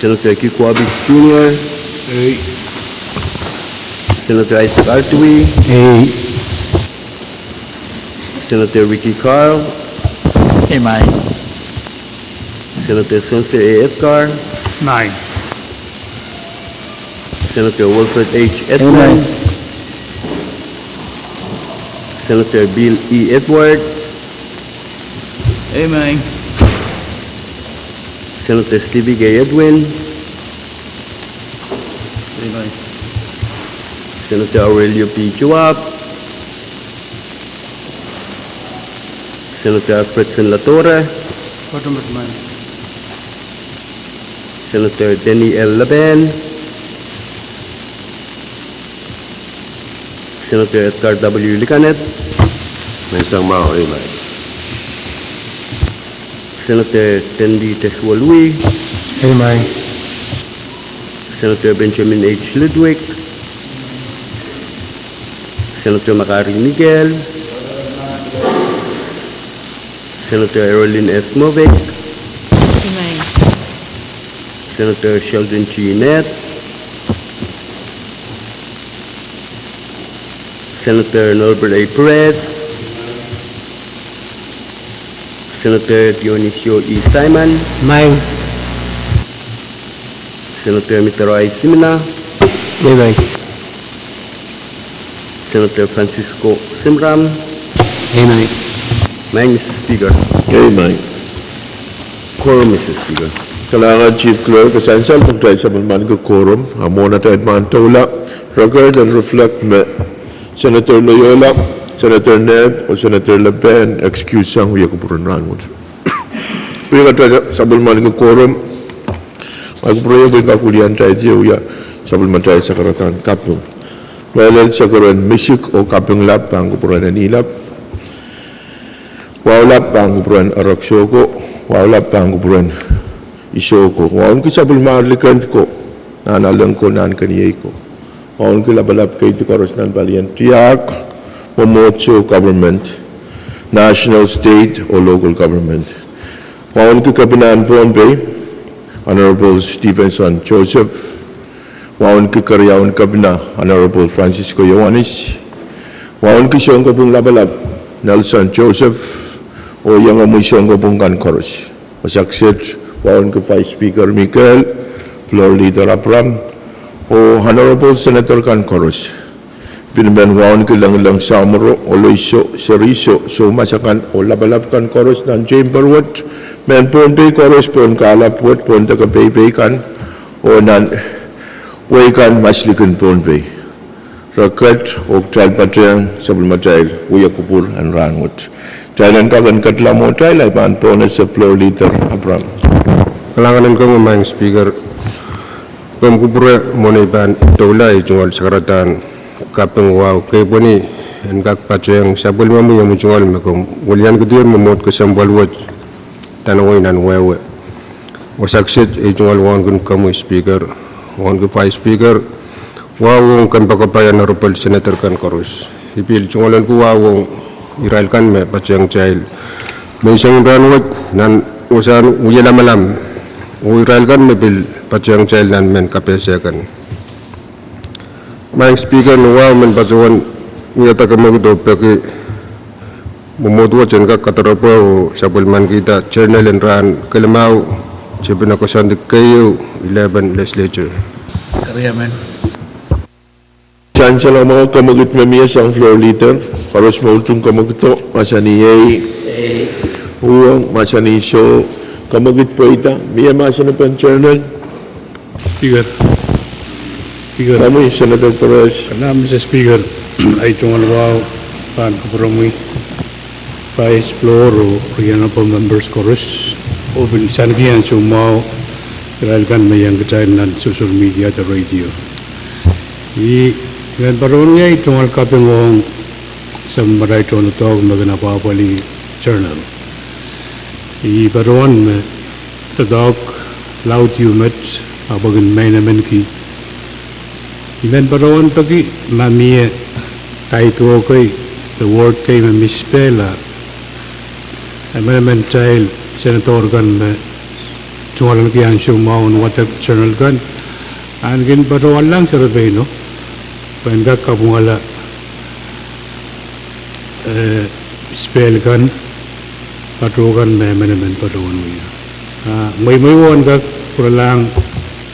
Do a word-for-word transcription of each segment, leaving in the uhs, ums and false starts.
Senator Kikowabi Junior. Ei. Senator Isaac Artui. Ei. Senator Ricky Carl. Ei, mai. Senator Spencer A. Edgar. Mai. Senator Wilfred H. Edmund. Ei, mai. Senator Bill E. Edward. Ei, mai. Senator Stevie K. Edwin. Ei, mai. Senator Aurelio P. Joab. Senator Alfredson Ladora. Bottom of mind. Senator Denny L. Laban. Senator Edgar W. Likanep. Menseng mwahu, ei, mai. Senator Tendi Teswolwi. Ei, mai. Senator Benjamin H. Ludwig. Senator Makari Mikael. Senator Erolin S. Moavek. Ei, mai. Senator Sheldon G. Nett. Senator Norbert A. Perez. Senator Dionisio E. Simon. Mai. Senator Mitaro I. Simina. Ei, mai. Senator Francisco Simram. Ei, mai. Mai, Mister Speaker. Ei, mai. Quorum, Mister Speaker. Kalahngan Chief Clerk, e sansal me kitail sapwellimaniki quorum, a mwohn atail pahn doula, record en reflect me Senator Loyola, Senator Nett, oh Senator Laban excuse sang wia kupwuren rahnwet. Pwe kitail sapwellimaniki quorum, ma kupwure pwe kak wiliandi wia sapwellimatail sakaradahn kaping. Mehlel sakaradan Misik oh Kapinglap pahn kupwuren Anilap. Waulap pahn kupwuren Ereksoko, Waulap pahn kupwuren Isoko. Wauneki sapwellimatail likend ko, nan aleng ko, nan keniei ko. Wauneki lapalap keidi koaros nan palien tiahk, mwomwohdiso, government, national, state oh local government. Wauneki Kepina en Pohnpei, Honorable Stevenson Joseph. Wauneki Keriaun Kepina, Honorable Francisco Ioanis. Wauneki Sounkopwung Lapalap, Nelson Joseph, oh iengomwi Sounkopwung kan koaros. Wasa kiset, wauneki Vice Speaker Mikael, Floor Leader Abraham, oh Honorable Senator kan koaros. Pil men wauneki Lengileng, Samoro, Oloiso, Seriso, soumas akan oh lapalap kan koaros nan chamber wet, mehn Pohnpei koaros, pohn kahlap wet, pohn deke peipei kan, oh nan wehi kan maslikin Pohnpei. Record, oh kitail patehng sapwellimatail wia kupwur en rahnwet. Kitail en kak en ketla mwohtail, I pahn pohnese Floor Leader Abraham. Kalahngan en komwi, Maing Speaker. Komw kupwure mwohn ei pahn doula, ei tungoal sakaradahn kaping wahu, kepwehni en kak patehng sapwellimomwi omwi tungoal me komw wiliankihdier mwomwohd kesempwal wet, tanawei nan wehwe. Wasa kiset ei tungoal wauneki komwi Speaker, wauneki Vice Speaker, wahu ong kompoakepahi Honorable Senator kan koaros. I pil tungoal wauneki wahu ong irail kan me patehng kitail menseng en rahnwet nan wasahn wie lamalam, oh irail kan me pil patehng kitail nan mehn kapehse kan. Maing Speaker, ni wahu men patohwan wiahda kemwekid oh peki mwomwohd wet en kak kadoropwe oh sapwellimanikihda journal en rahn Kelimau, tepin koasoandi keieu, eleven Legislature. Sansal mwahu, kemwekid me mie sang Floor Leader, koaros me utung kemwekido, mahsanih ei. Uhwong, mahsanih soh. Kemwekid pweida, mie mahsen en journal? Speaker. Speaker. Komwi, Senator Perez. Kalahngan, Mister Speaker, ei tungoal wahu pahn kupwuromwi Vice, Floor oh Honorable Members koaros, oh pil sansal kei ansou mwahu irail kan me iang kitail nan social media de radio. I men patohwan wia ei tungoal kaping ong sapwellimatail tohndoadoahk me kin apwahpwalih journal. I patohwan me doadoahk laud ieu met, ahpw e kin meinemenki. I men patohwan peki ma mie typo kei de word kei me misspell, a emenemen kitail senator kan me Tungoalenki ansou mwahu en wadek journal kan, ah kin patohwanlahng serepeino, pwe en kak kapwungala, eh, spel kan, patohwan me emenemen patohwan wia. Ah, mweimwei wo en kak pwuralahng,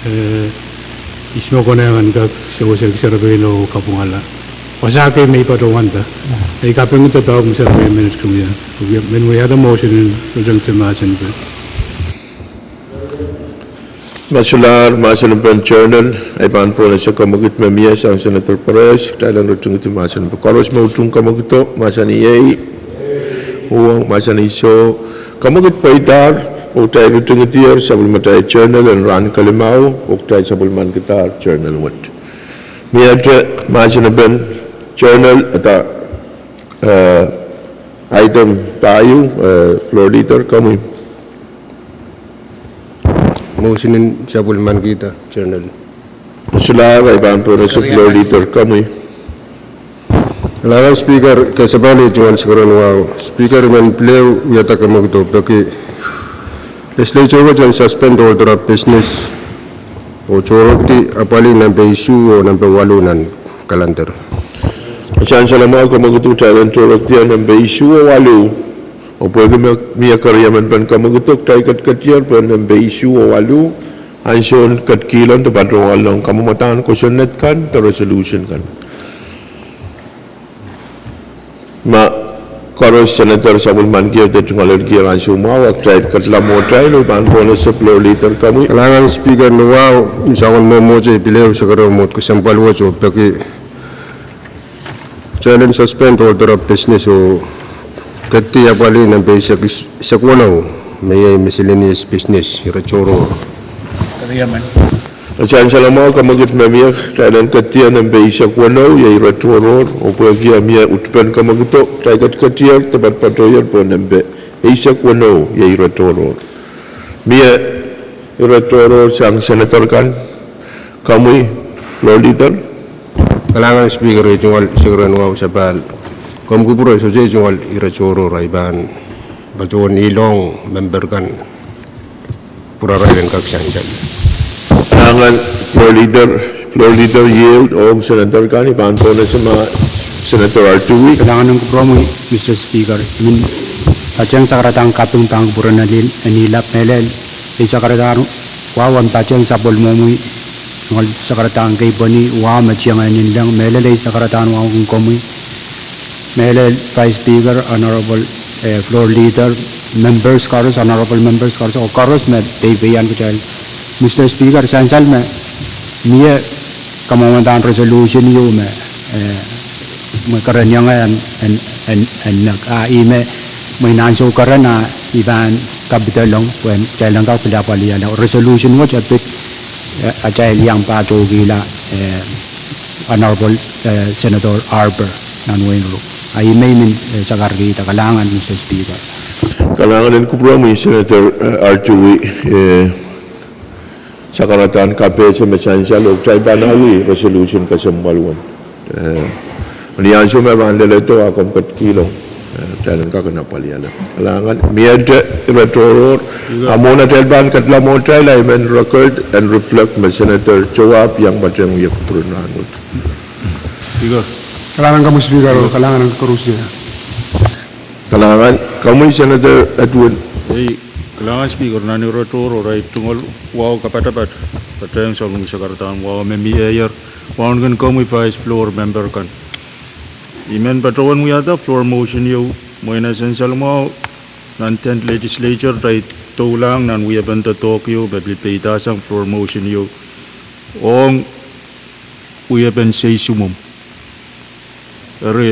eh, ihs me konehng en kak sewesehki serepeino oh kapwungala. Wasa kei me I patohwanda. I kaping doadoahk me serepein minit kin wia. Men wiahda motion en roten mahsen pil. Ma solahr mahsen en journal, I pahn pwurehng ese kamwekid me mie sang Senator Perez, kitail en rotingdi mahsen en koaros me utung kamwekido, mahsaniei, uhwong, mahsanih soh. Kamwekid pweidahr, oh kitail rotingdier sapwellimatail journal en rahn kelimau, oh kitail sapwellimankidahr journal wet. Miehte mahsen en journal, ada, eh, item pahieu, eh, Floor Leader, komwi. Motion en sapwellimankihda journal. Solahr, I pahn pwurehng ese Floor Leader, komwi. Kalahngan Speaker, kesempwal iei tungoal sakaradahn wahu. Speaker, I men pil ehu wiahda kamwekido pwehki Legislature wet en suspend order of business oh tohrohrkihdi apwalih nempe isuh oh nempe waluh nan calendar. Sansal mwahu kamwekido kitail en tohrohrkihdi nempe isuh oh waluh. Oh pwehki me mie keriemen pen kamwekido kitail ketiketier pwe nempe isuh oh waluh, ansoun ketikihla de patohwanlahng kamwomwadahn kosonned kan de resolution kan. Ma koaros Senator sapwellimankier de tungoalenkier ansou mwahu, ah kitail ketila mwohtail, oh I pahn pwurehng ese Floor Leader, komwi. Kalahngan Speaker, ni wahu, ni soangen mwomwohdiso I pil ehu sakarawi mwohd kesempwal wet oh peki kitail en suspend order of business oh ketikihdi apwalih nempe eisek, eisek weneu, me iei miscellaneous business, ire tohrohr. Sansal mwahu kamwekid me mie, kitail en ketikihdi nempe eisek weneu, iei ire tohrohr, oh pwehki mie utupen kamwekido, kitail ketiketier de patpatohier pwe nempe eisek weneu, iei ire tohrohr. Mie ire tohrohr sang Senator kan, komwi, Floor Leader. Kalahngan Speaker, iei tungoal sakaradahn wahu sapahl. Komw kupwure, sohte iei tungoal ire tohrohr, I pahn patohwan ilohng memper kan pwurarail en kak sansal. Kalahngan Floor Leader, Floor Leader yield ong Senator kan, I pahn pwurehng ese ma Senator Artui. Kalahngan en kupwuromwi, Mister Speaker. I men patehng sakaradahn kaping pahn kupwuren Alien en Ilap, mehlel ei sakaradahn wahu en patehng sapwellimomwi, tungoal sakaradahn keipweni wahu me tieng en inleng, mehlel ei sakaradahn wahu ong komwi, mehlel Vice Speaker, Honorable, eh, Floor Leader, members koaros, honorable members koaros, oh koaros me peipeian kitail. Mister Speaker, sansal me mie kamwomwadahn resolution ieu me, eh, me kereniong en, en, en, en nek, ah, ih me, mwein ansou keren ah I pahn kapidelong pwehn kitail en kak pil apwalihala. Resolution wet e pid, eh, atail iang patohkihla, eh, Honorable, eh, Senator Harper nan wehin Ru. Ah, I men, eh, sakarkihda. Kalahngan, Mister Speaker. Kalahngan en kupwuromwi Senator, eh, Artui, eh, sakaradahn kapehse me sansal oh kitail pahn awi resolution kesempwal wet. Eh, ni ansou me pahn leledo ah komw ketikihla, eh, kitail en kak apwalihala. Kalahngan, miehte ire tohrohr, ah mwohn atail pahn ketila mwohtail, I men record and reflect me Senator Joab iang patehng wia kupwuren rahnwet. Speaker. Kalahngan komwi Speaker, oh kalahngan en koaros. Kalahngan komwi Senator Edwin. Ei, kalahngan Speaker, nan ire tohrohr, ei tungoal wahu kapatapat, patehng sapwellime sakaradahn wahu me mie ier, wahu ong komwi Vice Floor Member kan. I men patohwan wiahda floor motion ieu, mwein e sansal mwahu nan Tent Legislature kitail doulahng nan wiepen doadoahk ieu me pil peidahsang floor motion ieu ong wiepen seisumwomw. Eri,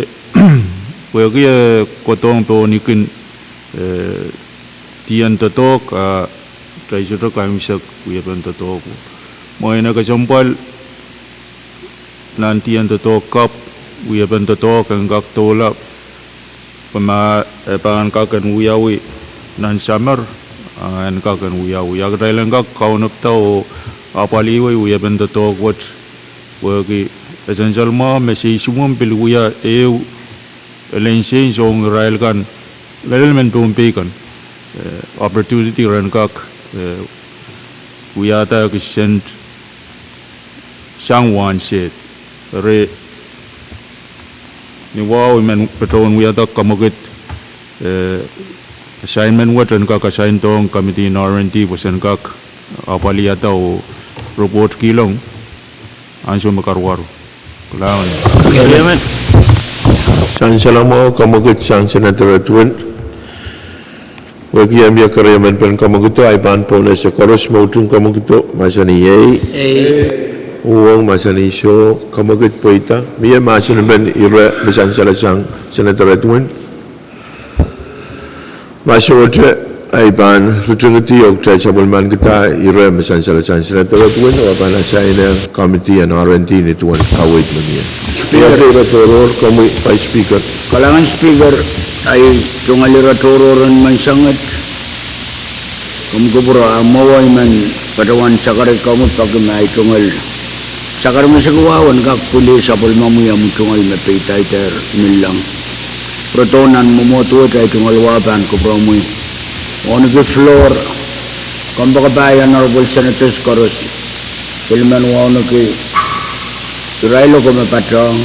pwehki e kohdohng pohn ikin, eh, dien doadoahk, ah, kitail sohte kaimwisek wiepen doadoahk. Mwein e kesempwal nan dien doadoahk kapw, wiepen doadoahk en kak doula, pwe ma e pahn kak en wiawi nan summer, ah, en kak en wiawi. Ah kitail en kak kaunopada oh apwalih wiepen doadoahk wet, pwehki e sansal mwahu me seisumwomw pil wia ehu, eh, license ong irail kan, mehlel mehn Pohnpei kan, eh, opportunity ren kak, eh, wiahda kisehn sang wahnsehd. Eri ni wahu I men patohwan wiahda kamwekid, eh, assignment wet en kak assign-dohng committee en R and D pwe sen kak apwalihada oh report kihlong ansou me karuwaru. Kalahngan. Sang salamwahu, kamwekid sang Senator Edwin. Wehwehki mie keriemen pen kamwekid, ahi pahn pohnese koaros me utung kamwekid, mahsanih ei. Uhwong, mahsanih soh, kamwekid pweida. Mie mahsen pen ire me sansal sang Senator Edwin? Ma sohte, ahi pahn ritingidi oh kitail sapwellimanikihda ire me sansal sang Senator Edwin oh pahn assign-ehng committee en R and D ni duwen kaweid me mie. Speaker. Ire tohrohr, komwi Vice Speaker. Kalahngan Speaker, ahi tungoal ire tohrohr en menseng wet. Komw kupwure, a mwowe I men patohwan sakari komwi pwehki me ahi tungoal sakari me siluwa en kak pwili sapwellimomwi omw tungoal me peidaidehr nillong. Redo nan mwomwohd wet ahi tungoal wahu pahn kupwuromwi. Wauneki floor, kompoakepahi Honorable Senators koaros, pil men wauneki irail oko me patohng,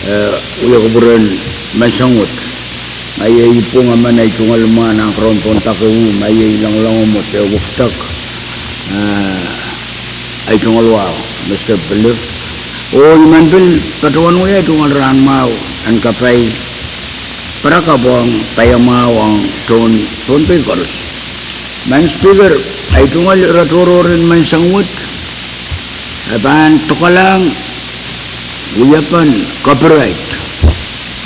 eh, wia kupwuren menseng wet. Ma iei I pwung emen ahi tungoal mwahnakron pohn dake uh, ma iei I loanglong omw wet, eh, wekidek, eh, ahi tungoal wahu, Mister Philip. Oh I men pil patohwan wia ahi tungoal rahnmwahu en kapai, parakapw ong paiamwahu ong tohn, tohn Pohnpei koaros. Maing Speaker, ahi tungoal ire tohrohr en menseng wet, e pahn dokalahng wiepen copyright,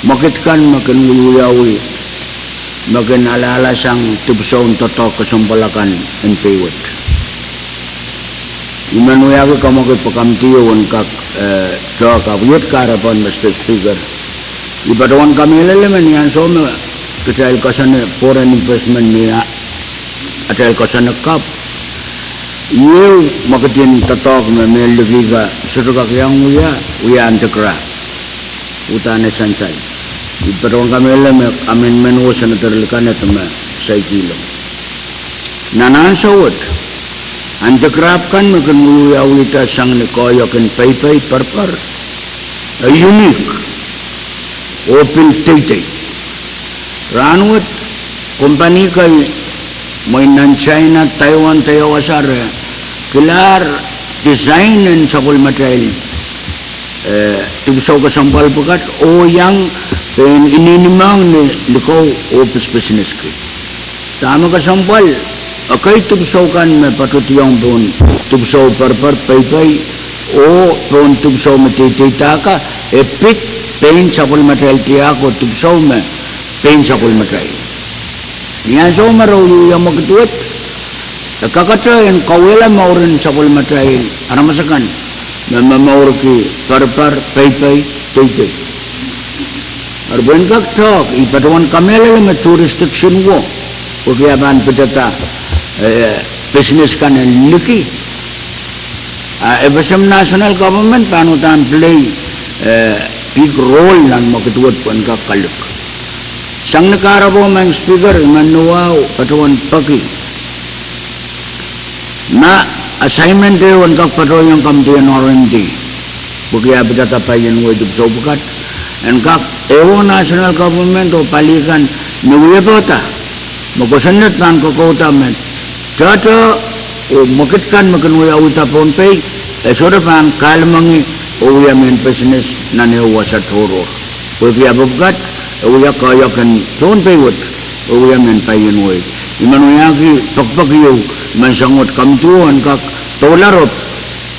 mwekid kan me kin wiewiawi, me kin alehla sang dipwisoun doadoahk kesempwal akan en Pohnpei wet. I men wiahki kamwekid pwe committee o en kak, eh, tehk, ahpw iet kahrepen, Mister Speaker. I patohwan kamehlele me ni ansou me kitail koasoane foreign investment ni a-, atail koasoane kapw, iei mwekid en doadoahk me mehn liki ka sohte kak iang wia, wia anti-graft. Uhdahn e sansal. I patohwan kamehlele me amendment o Senator Likaned me saikihla. Nan ansou wet, anti-graft kan me kin wiewiawihda sang ni koahiek en peipei, perper, e unique oh pil deidei. Rahnwet, kompani kei mwein nan China, Taiwan, de wasa re kilahr design en sapwellimatail, eh, dipwisou kesempwal pwukat oh iang pein inenimehng ni likou oh pisipisineski. Dahme kesempwal, ekei dipwisou kan me patohdiong pohn dipwisou perper, peipei, oh pohn dipwisou me deideidahka, e pid pein sapwellimatail tiahk oh dipwisou me pein sapwellimatail. Ni ansou me re wiewia mwekid wet, e kakete en kauwehla mouren sapwellimatail aramas akan me momourki perper, peipei, deidei. Eri pwehn kak tehk, I patohwan kamehlele me jurisdiction wo, pwehki e pahn pidada, eh, business kan en liki. A FSM national government pahn uhdahn play, eh, big role nan mwekid wet pwehn kak kalik. Sang ni kahrepe, Maing Speaker, I men wahu patohwan peki ma assignment ehu en kak patohiong committee en R and D, pwehki e pidada paien wehi dipwisou pwukat, en kak ehuong national government oh pali kan ni wiepe da me kosonned pahn kokouda me tehte oh mwekid kan me kin wiawihda Pohnpei, e sohte pahn kahlemengi oh wia mehn business nan ehu wasa tohrohr. Pwehki e pwukat, e wia koahiek en tohn Pohnpei wet, e wia mehn paien wehi. I men wiahki pekipek ieu, menseng wet committee o en kak doula rop,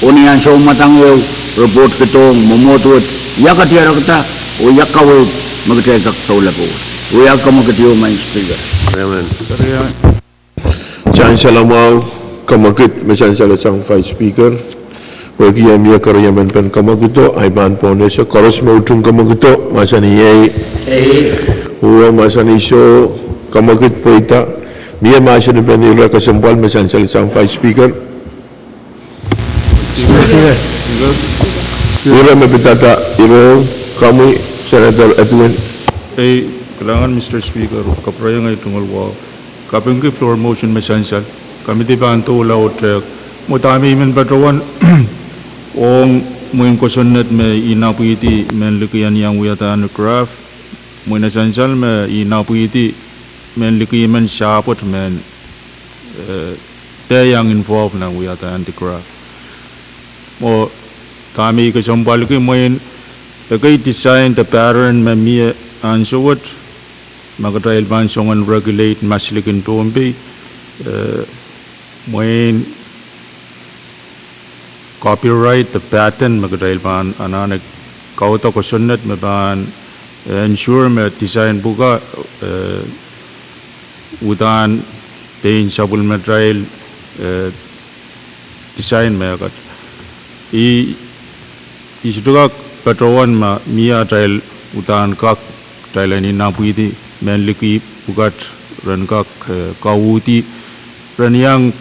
oh ni ansou mwadang ehu, report kidohng mwomwohd wet, ia kadiarekda, oh ia kaweid me kitail kak doula pohn wet. Wiahki kamwekid ieu, Maing Speaker. Amen. Sang salamwahu, kamwekid me sansal sang Vice Speaker. Wehwehki mie keriemen pen kamwekido, ahi pahn pohnese koaros me utung kamwekido, mahsanih ei. Uhwong, mahsanih soh, kamwekid pweida. Mie mahsen pen ire kesempwal me sansal sang Vice Speaker? Ire me pidada iroh, komwi Senator Edwin. Ei, kalahngan Mister Speaker, kapwurehiong ahi tungoal wahu. Kapingki floor motion me sansal. Komidi pahn doula oh tehk. Mwo dahme I men patohwan ong mwein kosonned me I napwihdi mehn liki en iang wiahda handicraft, mwein e sansal me I napwihdi mehn liki men sapwet mehn, eh, de iang involve nan wiahda handicraft. Mwo dahme I kesempwaliki mwein ekei design de pattern me mie ansou wet, ma kitail pahn song en regulate maslikin Pohnpei, eh, mwein copyright de patent me kitail pahn anahne kaudoa kosonned me pahn, eh, ensure me design pwukat, eh, uhdahn pein sapwellimatail, eh, design mehkot. I, I sohte kak patohwan ma mie atail uhdahn kak, kitail en inapwihdi mehn liki pwukat ren kak, eh, kauhdi ren iang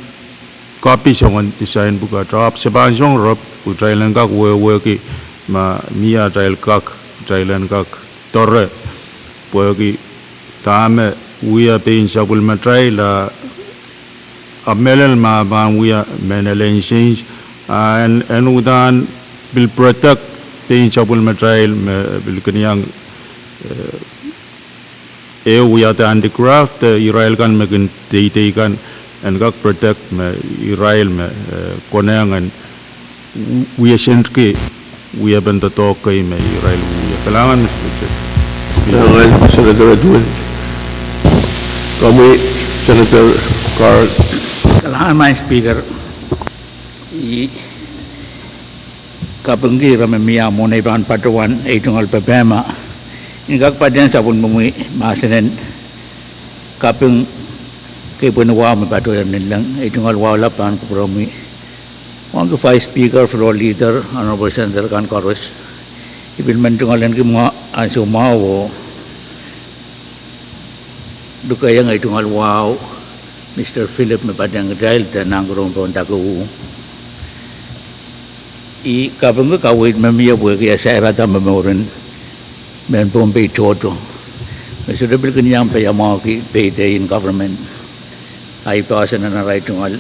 copy soangen design pwukat. Ahpw se pahn song rop, kitail en kak wehwehki ma mie atail kak, kitail en kak doare pwehki dahme wia pein sapwellimatail a, a mehlel ma pahn wia mehn elen sens, a en, en uhdahn pil protect pein sapwellimatail me pil kin iang, eh, ehu wiahda handicraft, eh, irail kan me kin deidei kan en kak protect me irail me, eh, konehng en w-, wia sent kei, wiepen doadoahk kei me irail wia. Kalahngan, Mister Speaker. Kalahngan, Senator Edwin. Komwi, Senator Carl. Kalahngan, Madam Speaker. I kapingki ire me mie mwohn ei pahn patohwan ei tungoal pepehm en kak patehng sapwellimomwi mahsen en kaping kepwehn wahu me patohwan nin leng. Ei tungoal wahu lap pahn kupwuromwi wauneki Vice Speaker, Floor Leader, Honorable Senator kan koaros. I pil men tungoal ahneki mwahu, ansou mwahu oh lukehiong ei tungoal wahu, Mister Philip me patehng kitail de nan kurong pohn dake uh. I kapingki kaweid me mie pwehki e sairada momouren mehn Pohnpei tohto me sohte pil kin iang peiamwahuki payday in government. Ahi poahsoan en arail tungoal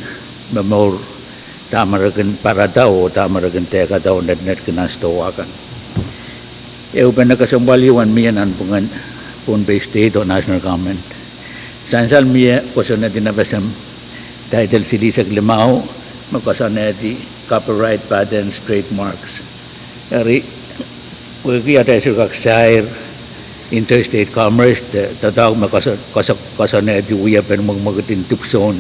momour dahme re kin parada oh dahme re kin dehkada oh netinetki nan sidohwa kan. Ehupene kesempwal ieu en mie nanpwungen Pohnpei State oh National Government. Sansal mie kosonned en FSM Title silihsek limau me koasoanehdi copyright, patents, trademarks. Eri pwehki atail sohte kak sair interstate commerce de doadoahk me koaso-, koaso-, koasoanehdi wiepen mwekimwekid en dipwisoun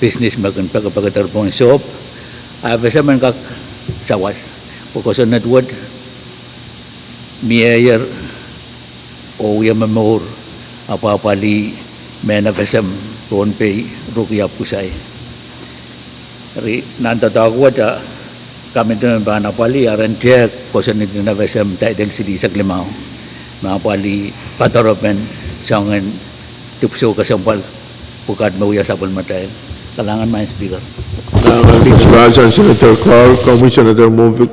business me kin pekipekeder pohn sohp, a FSM en kak sawas pwe kosonned wet mieier oh wia momour apwapwalih mehn FSM Pohnpei, Rukki ahpw Kusai. Eri nan doadoahk wet a committee me pahn apwalih aren tehk kosonned en FSM Title silihsek limau me apwalih poadoarepen soangen dipwisou kesempwal pwukat me wia sapwellimatail. Kalahngan, Madam Speaker. Kalahngan, Mister Vice Senator Carl, komwi Senator Moffitt.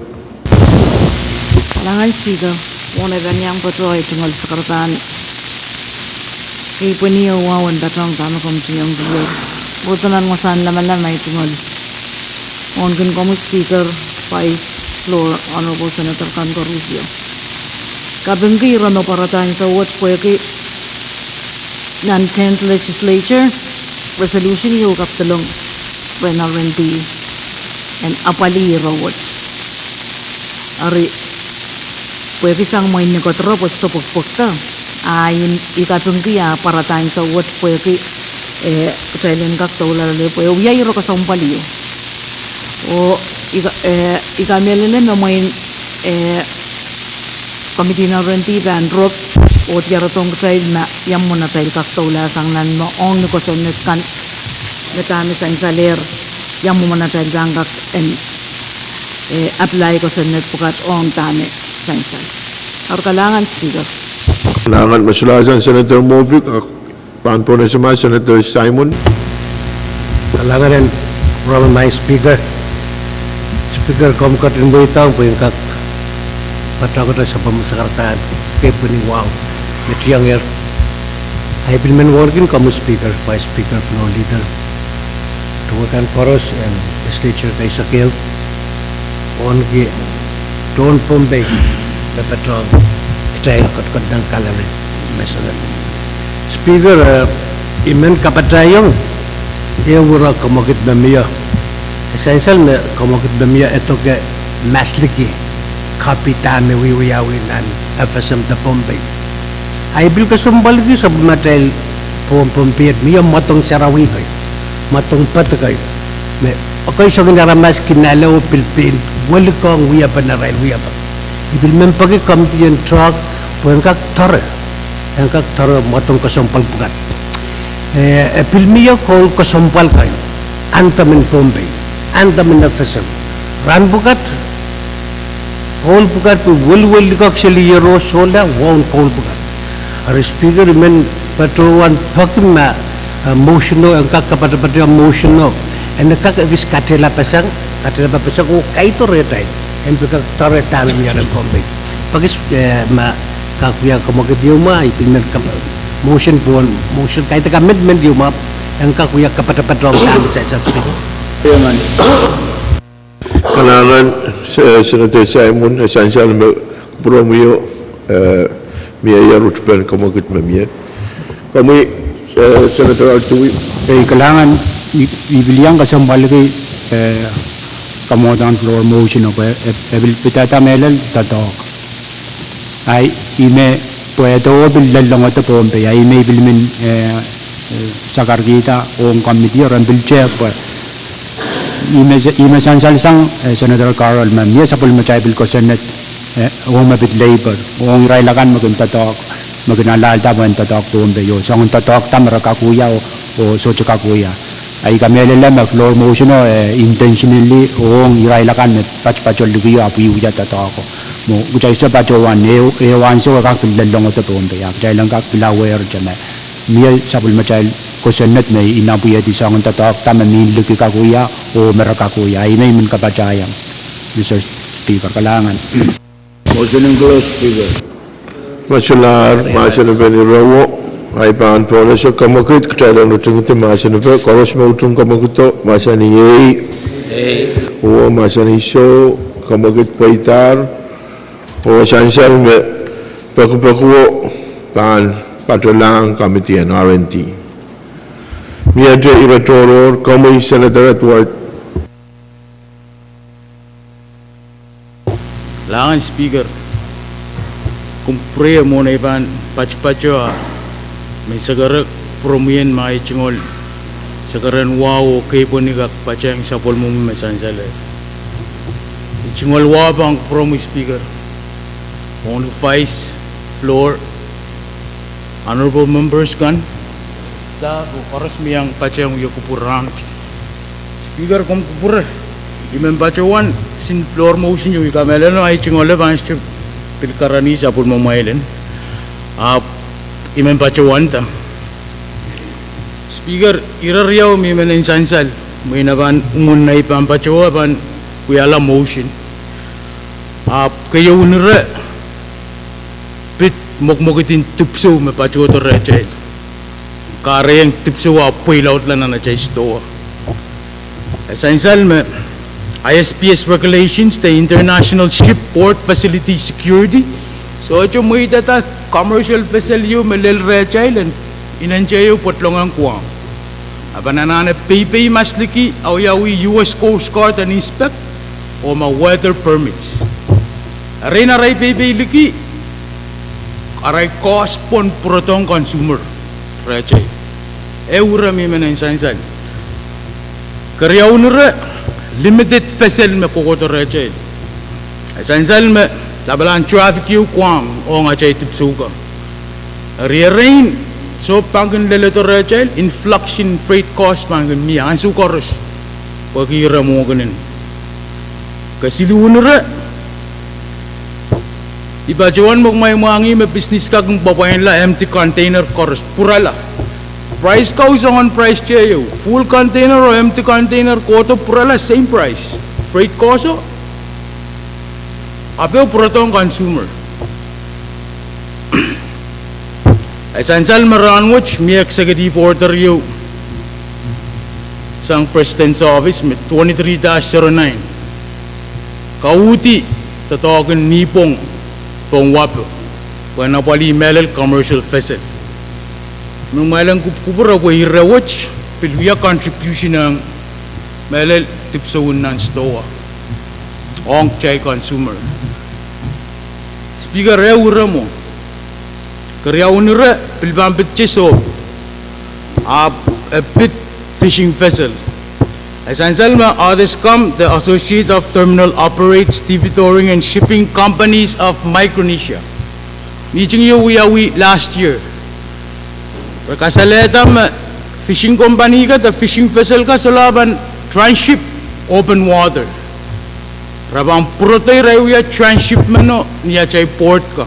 Kalahngan Speaker, mwohn ei pahn iang patohwan ei tungoal sakaradahn kepwehn wahu en patohwan dahme komw tungoal ong duwe. Pwurodo nan wasahn lamalam ei tungoal ong komwi Speaker, Vice, Floor, Honorable Senator kan koaros. Kapingki ire me pwarada ansou wet pwehki nan tenth Legislature, resolution ieu kapedolong rehn R and D en apwalih ire wet. Eri pwehki sang mwein ni koadoare pwe sohte pwekpwekda, a I kapingki a pwarada ansou wet pwehki, eh, kitail en kak doula loale pwe wia ire kesempwal ieu. Oh I ka-, eh, I kamehlele me mwein, eh, committee en R and D pahn rop oh diaredohng kitail ma ia mwomwen atail kak doula sang nan mwo ong ni kosonned kan me dahme sansalehr, ia mwomwen atail pahn kak en, eh, apply kosonned pwukat ong dahme sansal. Eri kalahngan Speaker. Kalahngan, Madam Speaker. Kalahngan en rong Madam Speaker. Speaker, komw ketin mweidohng pwe I en kak patohkete sapwellime sakaradahn kepwehn wahu me tiengehr. Ahi pil men wauneki komwi Speaker, Vice Speaker, Floor Leader, Tungoal kan koaros en legislature kei, sokehp, onki tohn Pohnpei, me patohng kitail kotkot nan gallery me songosong. Speaker, eh, I men kapatahiong, eh, ire kamwakid me mie, e sansal me kamwakid me mie e doke masliki copy dahme wiewiawi nan FSM de Pohnpei. A I pil kesempwaliki sapwellimatail Pohnpei, Pohnpei, mie mwadong sarawi kei, mwadong ped kei, me ekei soangen aramas kin ale oh pil pein welikiong wiepen arail wiepe. I pil men peki komiti en doadoahk pwe en kak doare, en kak doare mwadong kesempwal pwukat. Eh, e pil mie koul kesempwal kei, anthem en Pohnpei, anthem en FSM. Rahn pwukat, koul pwukat pwe weliwelikiong seli iero sohla, waun koul pwukat. Eri Speaker, I men patohwan peki ma, eh, motion o, en kak kapatapatohng motion o, en kak ekis katehlapasang, katehlapasang oh kaido rehtail en pil kak doare dahme mie rehn Pohnpei. Peki, eh, ma kak wia kamwakid ieu mwahu, I pil men kap-, motion pwon, motion kaidehk amendment ieu mwahu, en kak wia kapatapatohng dahme sansal, Speaker. Kalahngan, eh, Senator Simon, e sansal me pwuromwi o, eh, mie ier utupen kamwakid me mie. Komwi, eh, Senator Artui. Ei, kalahngan, I, I pil iang kesempwaliki, eh, kamwadahn floor motion o pwe e, e pil pidada mehlel doadoahk. A I me, pwe e doh pil loalloangehdo Pohnpei, a I me I pil men, eh, eh, sakarkihda ong komiti o ren pil tehk pwe I me, I me sansal sang, eh, Senator Carroll me mie sapwellimatail pil kosonned, eh, ong me pid labor, ong irail akan me kin doadoahk, me kin alahlda pwehn doadoahk Pohnpei o, soangen doadoahk da me re kak wia o, oh sohte kak wia. A I kamehlele me floor motion o, eh, intentionally ong irail akan me patopato liki o ahpw wiewia doadoahk o. Mwo kitail sohte patohwan, eh, eh, ansou e kak pil loalloangehdo Pohnpei, a kitail en kak pil aware me mie sapwellimatail kosonned me inapwehdi soangen doadoahk da me mihn liki kak wia, oh me re kak wia. A I me I men kapatahiong, Mister Speaker, kalahngan. Motion en close, Speaker. Me solahr mahsen en peni reh o, a I pahn pohnese kamwakid, kitail en utingdi mahsen en peni koaros me utung kamwakido, mahsanih ei. Ei. Oh mahsanih soh, kamwakid pweidahr, oh sansal me pekipeki o pahn patohlahng komiti en R and D. Miehte ire tohrohr, komwi Senator Edward. Kalahngan Speaker, komw pwurehng mwohn ei pahn patopato ah me sekere pwuromwien me ei tungoal sekeren wahu oh kehpeni kak patehng sapwellimomwi me sansal. Ei tungoal wahu pahn pwuromwi Speaker, ong Vice, floor, honorable members kan, staff, oh koaros me iang patehng wie kupwur rahn wet. Speaker, komw kupwure, I men patohwan, sin floor motion ieu I kamehlele me ei tungoal pahn sohte pil karanih sapwellimomwail en, ahpw I men patohwanda. Speaker, ire riau me I men en sansal, mwein e pahn mwomwen ei pahn patohwan pahn wiahla motion. Ahpw keieun ire pid mwekmwekid en dipwisou me patohdo rehtail, kahrehiong dipwisou ah pweilaudla nan atail sidohwa. E sansal me ISPS regulations de International Ship Port Facility Security, sohte mweidada commercial vessel ieu me lel rehtail en inenteieu pwotlongohng Guam. E pahn anahne peipei masliki, awiawih US Coast Guard en inspect, oh ma weather permits. Erein arail peipei liki, arail cost pwon pwurodohng consumer rehtail. Ehu ire me I men en sansal. Keriaun ire, limited vessel me kohkohdo rehtail. E sansal me lapalahn traffic ieu Guam ong atail dipwisou kan. Eri erein sohp pahn kin leledo rehtail, influx en freight cost pahn kin mie ansou koaros, pwehki ire mwo kenen. Kesiluhun ire, I patohwan mwekmai mwahngih me business kak kin pwapwainla empty container koaros, pwurala. Price kau soangen price teieu, full container oh empty container kohdo pwurala same price. Freight cost o, ahpw pwurodohng consumer. E sansal me rahnwet mie executive order ieu, sang President's Office me twenty-three dash zero nine, kauhdi doadoahk en nipwong pohn wapu pwehn apwalih mehlel commercial vessel. Me mwail en kupwukupwure pwe ire wet pil wia contribution ong mehlel dipwisou nan stowa ong kitail consumer. Speaker, ehu ire mwo. Keriaun ire pil pahn pid sohp, ahpw e pid fishing vessel. E sansal me Others Come, the Association of Terminal Operators, Stevedoring and Shipping Companies of Micronesia, meeting ieu wiawi last year. Re kasalehda me fishing company ka de fishing vessel ka solahr pahn tranship open water. Re pahn pwurodo irail wia tranship meno ni atail port ka.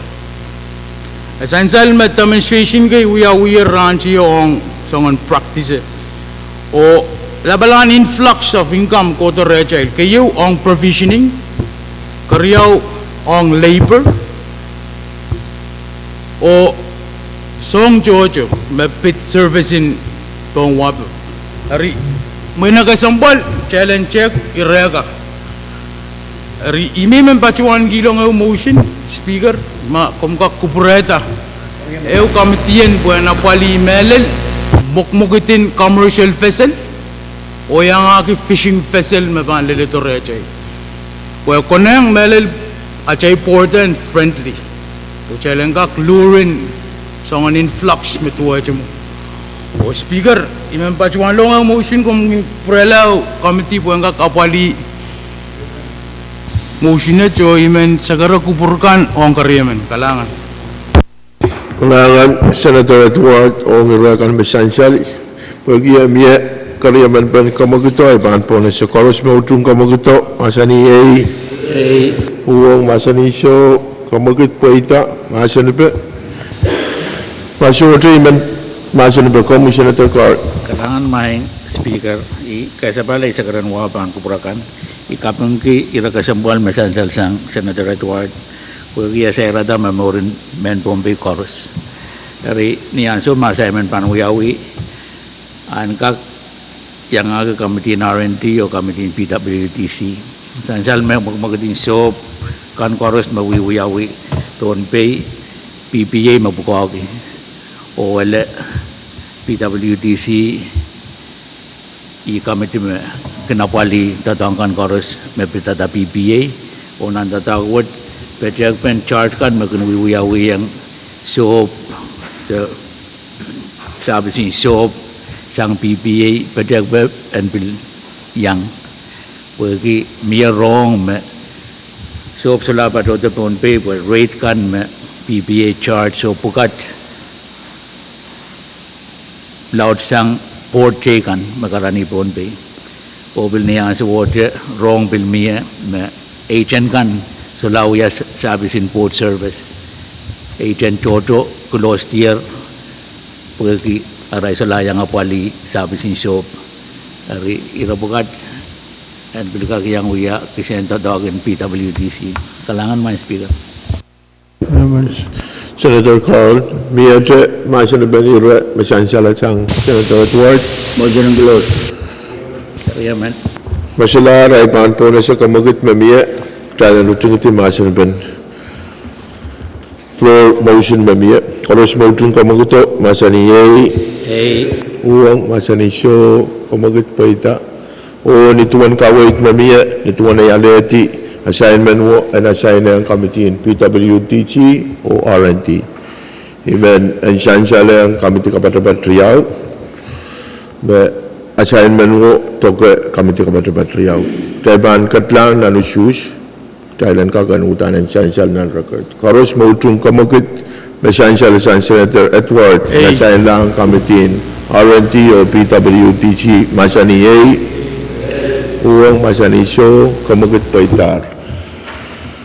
E sansal me demonstration kei wiawi rahnteio ong soangen practice. Oh lapalahn influx of income kohdo rehtail, keieu ong provisioning, keriau ong labor, oh soahng tohto me pid service en pohn wapu. Eri, mwein kesempwal kitail en tehk ire ka. Eri, I men patohwan kihlong ehu motion, Speaker, ma komw kak kupwurehda ehu committee en pwehn apwalih mehlel mwekmwekid en commercial vessel oh iangahki fishing vessel me pahn leledo rehtail, pwe konehng mehlel atail port en friendly, pwe kitail en kak luhrin soangen influx me duwehte mwo. Oh Speaker, I men patohwan lohng ehu motion, komw kin pwurehla ehu committee pwehn kak apwalih motion et, oh I men sakara kupwur kan ong keriemen. Kalahngan. Kalahngan Senator Edward ong ire kan me sansal. Pwehki e mie keriemen pen kemwekido, I pahn pohnese. Koaros me utung kemwekido, mahsanih ei. Uhwong, mahsanih soh. Kemwekid pweida, mahsenipe. Ma sohte, I men mahsenipe komwi, Senator Carl. Kalahngan maing Speaker, I kasapahl ei sakaradahn wahu pahn kupwur akan. I kapingki ire kesempwal me sansal sang Senator Edward, pwehki e sairada me mwurin mehn Pohnpei koaros. Eri ni ansou me assignment pahn wiawi, en kak iangahki committee en R and D oh committee en P W D C. Sansal me mwekmwekid en sohp kan koaros me wiewiawi Pohnpei, P P A me pwukoahki, oh ele P W D C, ih committee me kin apwalih doadoahk kan koaros me pidada P P A, oh nan doadoahk wet, petehkpen charge kan me kin wiewiawiong sohp, de service en sohp sang P P A, petehkpen en pil iang. Pwehki mie rohng me sohp solahr patohdo Pohnpei pwe rate kan me P P A charge oh pwukat laudsang port teikan me karanih Pohnpei. Oh pil ni ansowohte rohng pil mie me agent kan solahr wia service en port service. Agent tohto close tier pwehki arail solahr iang apwalih service en sohp. Eri ire pwukat en pil kak iang wia kisehn doadoahk en P W D C. Kalahngan, Madam Speaker. Senator Carl, miehte mahsenipen ire me sansal sang Senator Edward? Motion close. Eri emen. Ma solahr, I pahn pohnese kemwekid me mie, kitail en ritingidi mahsenipen floor motion me mie. Koaros me utung kemwekido, mahsanih ei. Ei. Uhwong, mahsanih soh. Kemwekid pweida. Oh ni duwen kaweid me mie, ni duwen ei alehdi assignment wo, en assign ong committee en P W D G oh R and D. I men en sansal ong committee kapatapat riau, me assignment wo doke committee kapatapat riau. Kitail pahn ketlahng nan usuhs, kitail en kak en uhdahn en sansal nan record. Koaros me utung kemwekid me sansal sang Senator Edward, ei, me assign lahng committee en R and D oh P W D G, mahsanih ei. Uhwong, mahsanih soh. Kemwekid pweidahr.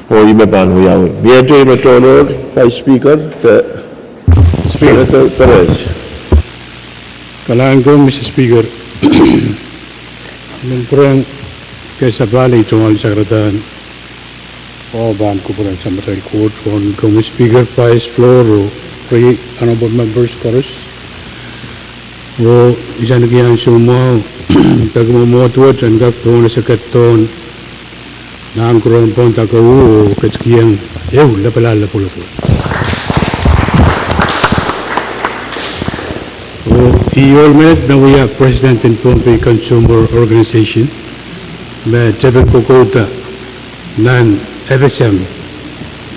Oh ih me pahn wiawi. Miehte ih me tohrohr, Vice Speaker, de Speaker. Senator Perez. Kalahngan ko, Mister Speaker. I men pwurehng kasapahl ei tungoal sakaradahn oh pahn kupwuren Samatail Koht, oh komwi Speaker, Vice, floor, oh ri honorable members koaros. Oh I saniki ansou mwahu peki mwomwohd wet en kak pwurehng ese ketidohn nan kurompon dake uhu oh ketikihong ehu lapalap lopwolopwol. Oh ih ohl menet me wia president en Pohnpei Consumer Organization, me tepin kokouda nan FSM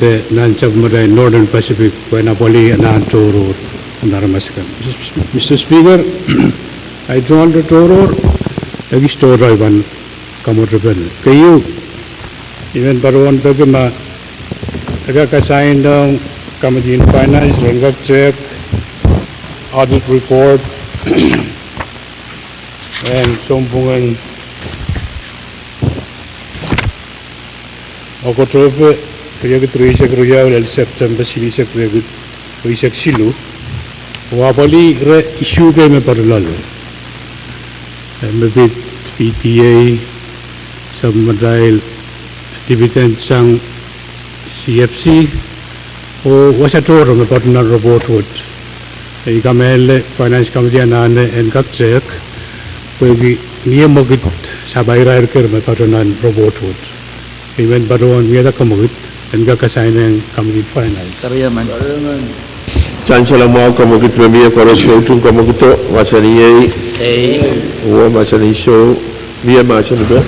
de nan sapwellimatail Northern Pacific pwehn apwalih anahn tohrohr en aramas akan. Mister Speaker, ahi tungoal tohrohr ekis tohto I pahn kamworopene. Keieu, I men patohwan peki ma e kak assign ong Committee on Finance en kak tehk audit report en sounpwungen Okotope riekid rieisek riau lel Septempe silihsek riekid rieisek siluh, oh apwalih reh issue kei me patohwan loale, eh, me pid PTA, sapwellimatail dividend sang CFC, oh wasa tohrohr me patohwan report wet. I kamehlele Finance Committee anahne en kak tehk, pwehki mie mwekid sapahl irair ker me patohwan report wet. I men patohwan wiahda kemwekid en kak assign ong Committee on Finance. Sansal mwahu, kemwekid me mie koaros me utung kemwekido, mahsaniei. Uwe mahsanih soh, mie mahsanipe.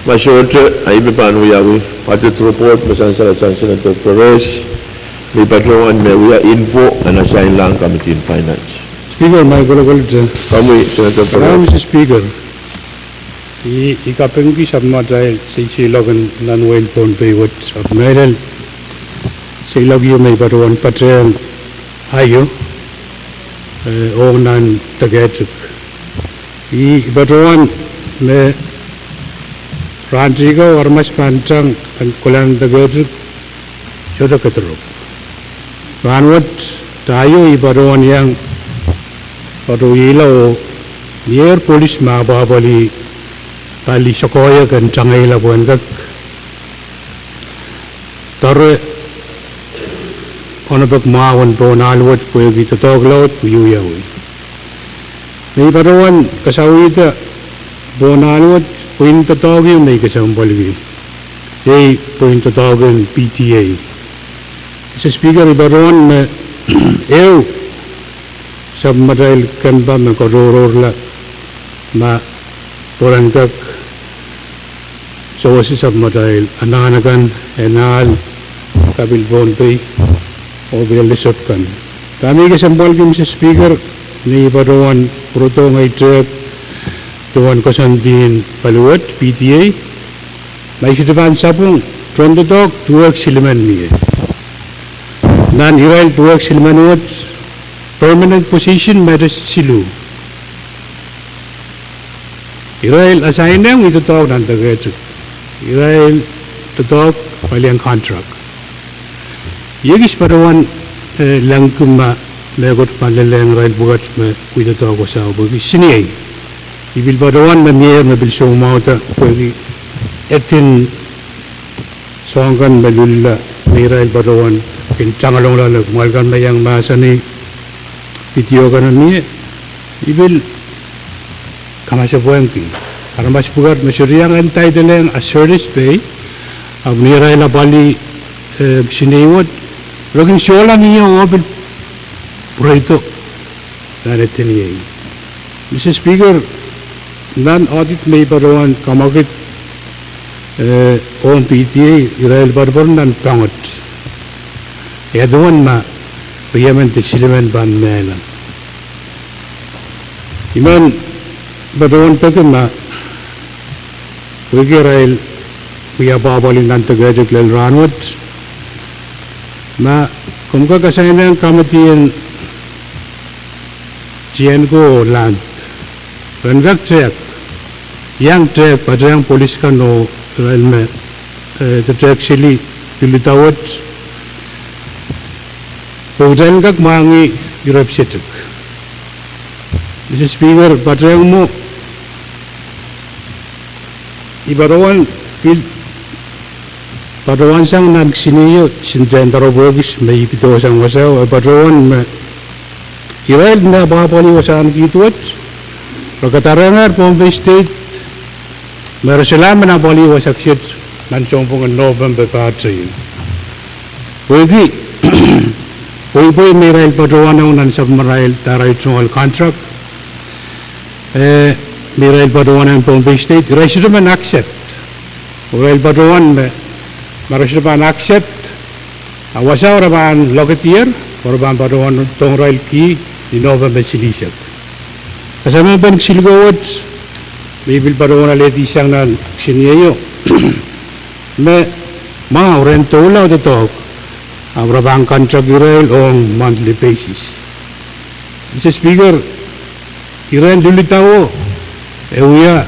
Ma sohte, ahi me pahn wiawi audit report me sansal, sansal en Doctor Rose, me I patohwan me wia info en assign lahng Committee on Finance. Speaker, ma I kolokol te. Komwi, Senator Perez. Mister Speaker, I, I kapingki sapwellimatail seiloak en nan wehin Pohnpei wet, ahpw mehlel seiloak ieu me I patohwan patehng aio, eh, ong nan deketik. I, I patohwan me rahn teikan aramas pahn tang en kolahng deketik sohte kedirepw. Rahn wet, daio I patohwan iang patohwanohla oh mier polis me apwahpwalih pali sokohiek en tangeila pwehn kak doare onopek mwahu en pohn ahl wet pwehki doadoahk laud wiewiawi. Me I patohwan kasawihda pohn ahl wet, pweinen doadoahk ieu me I kesempwalki, iei pweinen doadoahk en PTA. Mister Speaker, I patohwan me ehu sapwellimatail kempa me katohrohrla ma pwehn kak sewese sapwellimatail anahn akan en ahl, kapil Pohnpei oh pil lel sehd kan. Dahme I kesempwalki, Mister Speaker, me I patohwan pwurodohng ei tehk duwen koasoandien pali wet, PTA, ma I sohte pahn sapwung, tohndoadoahk duwehk silimen mie. Nan irail duwehk silimen wet, permanent position me te siluh. Irail assign ong ih doadoahk nan deketik. Irail doadoahk pali ong contract. I ekis patohwan, eh, lengki ma mehkot pahn lelehng irail pwukat me wia doadoahk wasao pwehki siniei. I pil patohwan me mie me pil soumwahda pwehki edin soahng kan me lulla me irail patohwan kin tangalong loale, kumwail kan me iang mahsanih video kan me mie, I pil kamasepwehki aramas pwukat me sohte iang entitlehiong a service pei, ahpw ni irail apwalih, eh, siniei wet, re kin sohla mie oh pil pwurehdo nan edin iei. Mister Speaker, nan audit me I patohwan kamwakid, eh, ong PTA, irail poarpoar nan pwoat. Ia duwen ma riemen de silimen pahn mehla. I men patohwan peki ma pwehki irail wia apwahpwalih nan deketik lel rahnwet, ma komw kak assign ong committee en Tienko oh Land, ren kak tehk, iang tehk, patehng polis kan oh irail me, eh, de tehk sili pil idawet, pwe kitail kak mwahngih ire pisetik. Mister Speaker, patehng mwo, I patohwan pil patohwansang nan kisiniei, sintehn doaropwe kis me I patohsang wasao, e patohwan me irail me apwahpwalih wasahn kiht wet, Re kadarohngehr Pohnpei State me re solahr men apwalih wasa kiset nan sounpwongen Nopempe pahteio. Pwehki pweipwei me irail patohwanohng nan sapwellimarail, irail tungoal contract, eh, me irail patohwanohng Pohnpei State, irail sohte men accept. Irail patohwan me, ma re sohte pahn accept, a wasa re pahn lokedier, re pahn patohwan dohng irail kih ni Nopempe silihsek. Kasamwohn pen kisinlikou wet, me I pil patohwan alehdi sang nan kisiniei o, me mwahu ren doula doadoahk, ahpw re pahn contract irail ong monthly basis. Mister Speaker, iren luludau o, e wia,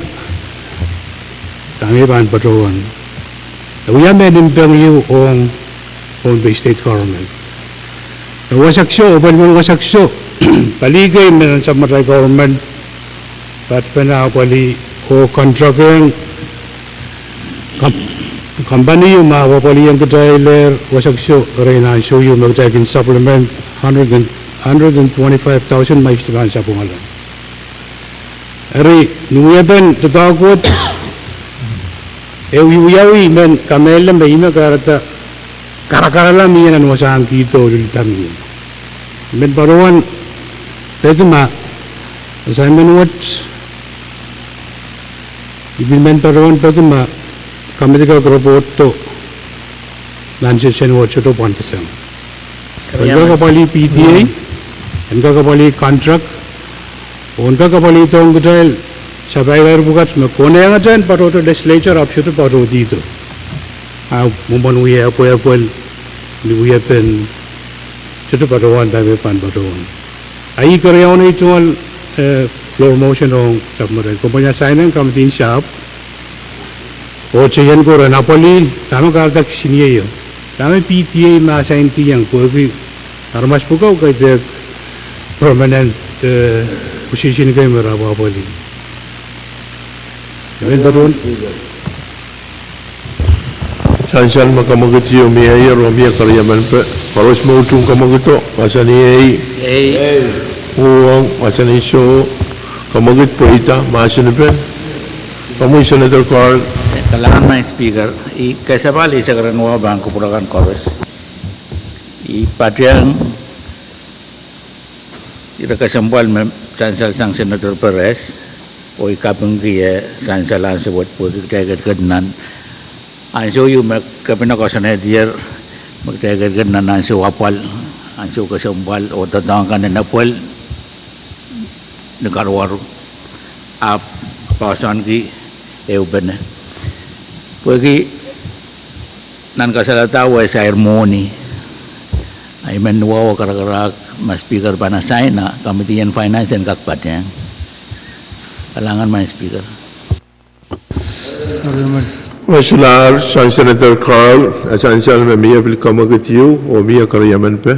dahme I pahn patohwan, e wia mehn mpeng ieu ong Pohnpei State Government. E wasa kiset, oh pali men wasa kiset, pali kei me nan sapwellimarail government, patpene apwalih oh contractehr, kam-, company ieu me apwalih ong kitail, wasa kiset, erein ansou ieu me kitail kin supplement hundred and, hundred and twenty-five thousand ma I sohte pahn sapwungala. Eri, ni wiepen doadoahk wet, e wiawi men kamehlele me ihme kahrehda karakarala mie nan wasahn kihdo luludau mie. Men patohwan peki ma, assignment wet, I pil men patohwan peki ma, committee kak reportdo nan session wet sohte pwandasang. En kak apwalih P T A, en kak apwalih contract, oh en kak apwalihdohng kitail sapairehr pwukat me konehngete en patohdo legislature ahpw sohte patohdihdo. A mwomwen wia pwehpwel ni wiepen sohte patohwan dahme pahn patohwan. A I keriaun ei tungoal, eh, floor motion ong sapwellimarail, komw pahn assign-ehng committee en sahpw, oh teien ko ren apwalih, dahme kahrehda kisiniei o. Dahme P T A me assign-iong, pwehki aramas pwukat kaidehk permanent, eh, position kei me re apwalih. Sansal me kamwekid ieu mieier oh mie keriemen pe, koaros me utung kamwekido, mahsanih ehi. Ehi. Uhwong, mahsanih soh, kamwekid pweida, mahsanipen. Komwi Senator Carl. Kalahngan Madam Speaker, I kesempwal, I sehse keren wahu pahn kupwure kan koaros. I patehng ire kesempwal me sansal sang Senator Perez, oh I kapingki eh sansal ansou wet pwehki kitail ketiket nan ansou ieu me Kepina koasoanehdier, me kitail ketiket nan ansou apwal, ansou kesempwal, oh doadoahk kan en Epwel ni karuwaru. Ahpw poahsoanki ehupene. Pwehki nan kasaladahr wet sair mwohni, a I men wahu karakarahk ma Speaker pahn assign, a Committee en Finance en kak patehng. Kalahngan Madam Speaker. Me solahr sang Senator Carl, a sansal me mie pil kamwekid ieu oh mie keriemen pe.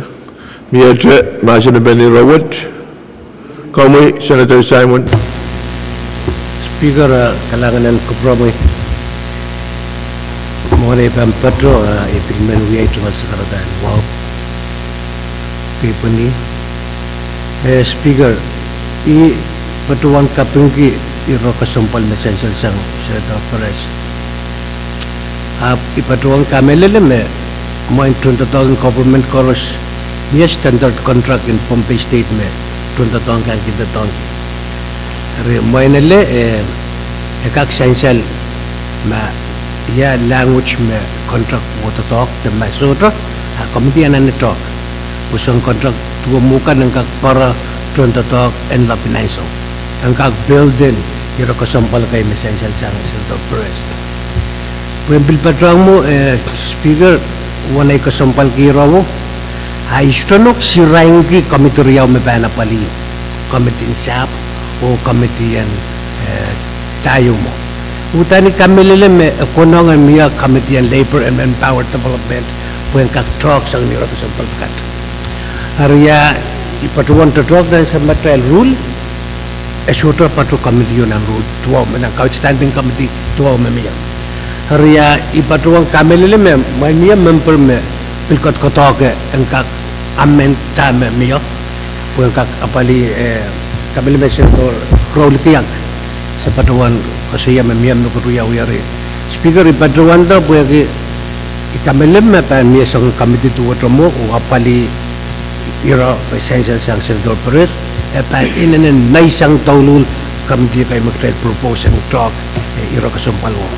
Miehte mahsanipen ire wet. Komwi Senator Simon. Speaker, eh, kalahngan en kupwuromwi. Mwohn ei pahn patoh, eh, I pil men wia ei tungoal sakarada en wahu. Kei pweni. Eh, Speaker, I patohwan kapingki ire kesempwal me sansal sang Senator Perez. Ahpw I patohwan kamehlele me mwein tohndoadoahk en government koaros, mie standard contract en Pohnpei State me tohndoadoahk kan kin doadoahngki. Eri mwein ele, eh, e kak sansal ma ia language me contract wo doadoahk de ma sohte, a committee anahne talk pwe soang contract duwemw kan en kak pwarodo tohndoadoahk en lapin ansou, en kak build en ire kesempwal kei me sansal sang Senator Perez. Pwehn pil patohwan mwo, eh, Speaker, uwen ei kesempwalki ire mwo, a I sohte nohk sirainki committee riau me pahn apwalih, committee en sahpw oh committee en, eh, dahio mwo. Uhdahn I kamehlele me e konehng en mie committee en Labor and Manpower Development pwehn kak talk sang ire kesempwal pwukat. Eri a I patohwan doadoahk nan sapwellimatail rule, e sohte patoh committee o nan rule duwau me nan outstanding committee duwau me mie. Eri a I patohwan kamehlele me mwein mie member me pil kodokodoahke en kak amend dahme mie pwehn kak apwalih, eh, kamehlele me Senator Rolikihong, se patohwan koasoia me mie mehkot wiawi. Eri Speaker, I patohwanda pwehki I kamehlele me pahn mie soangen committee duwehte mwo oh apwalih ire me sansal sang Senator Perez, e pahn inenen menseng douluhl committee kei me kitail propose en talk, eh, ire kesempwal wo.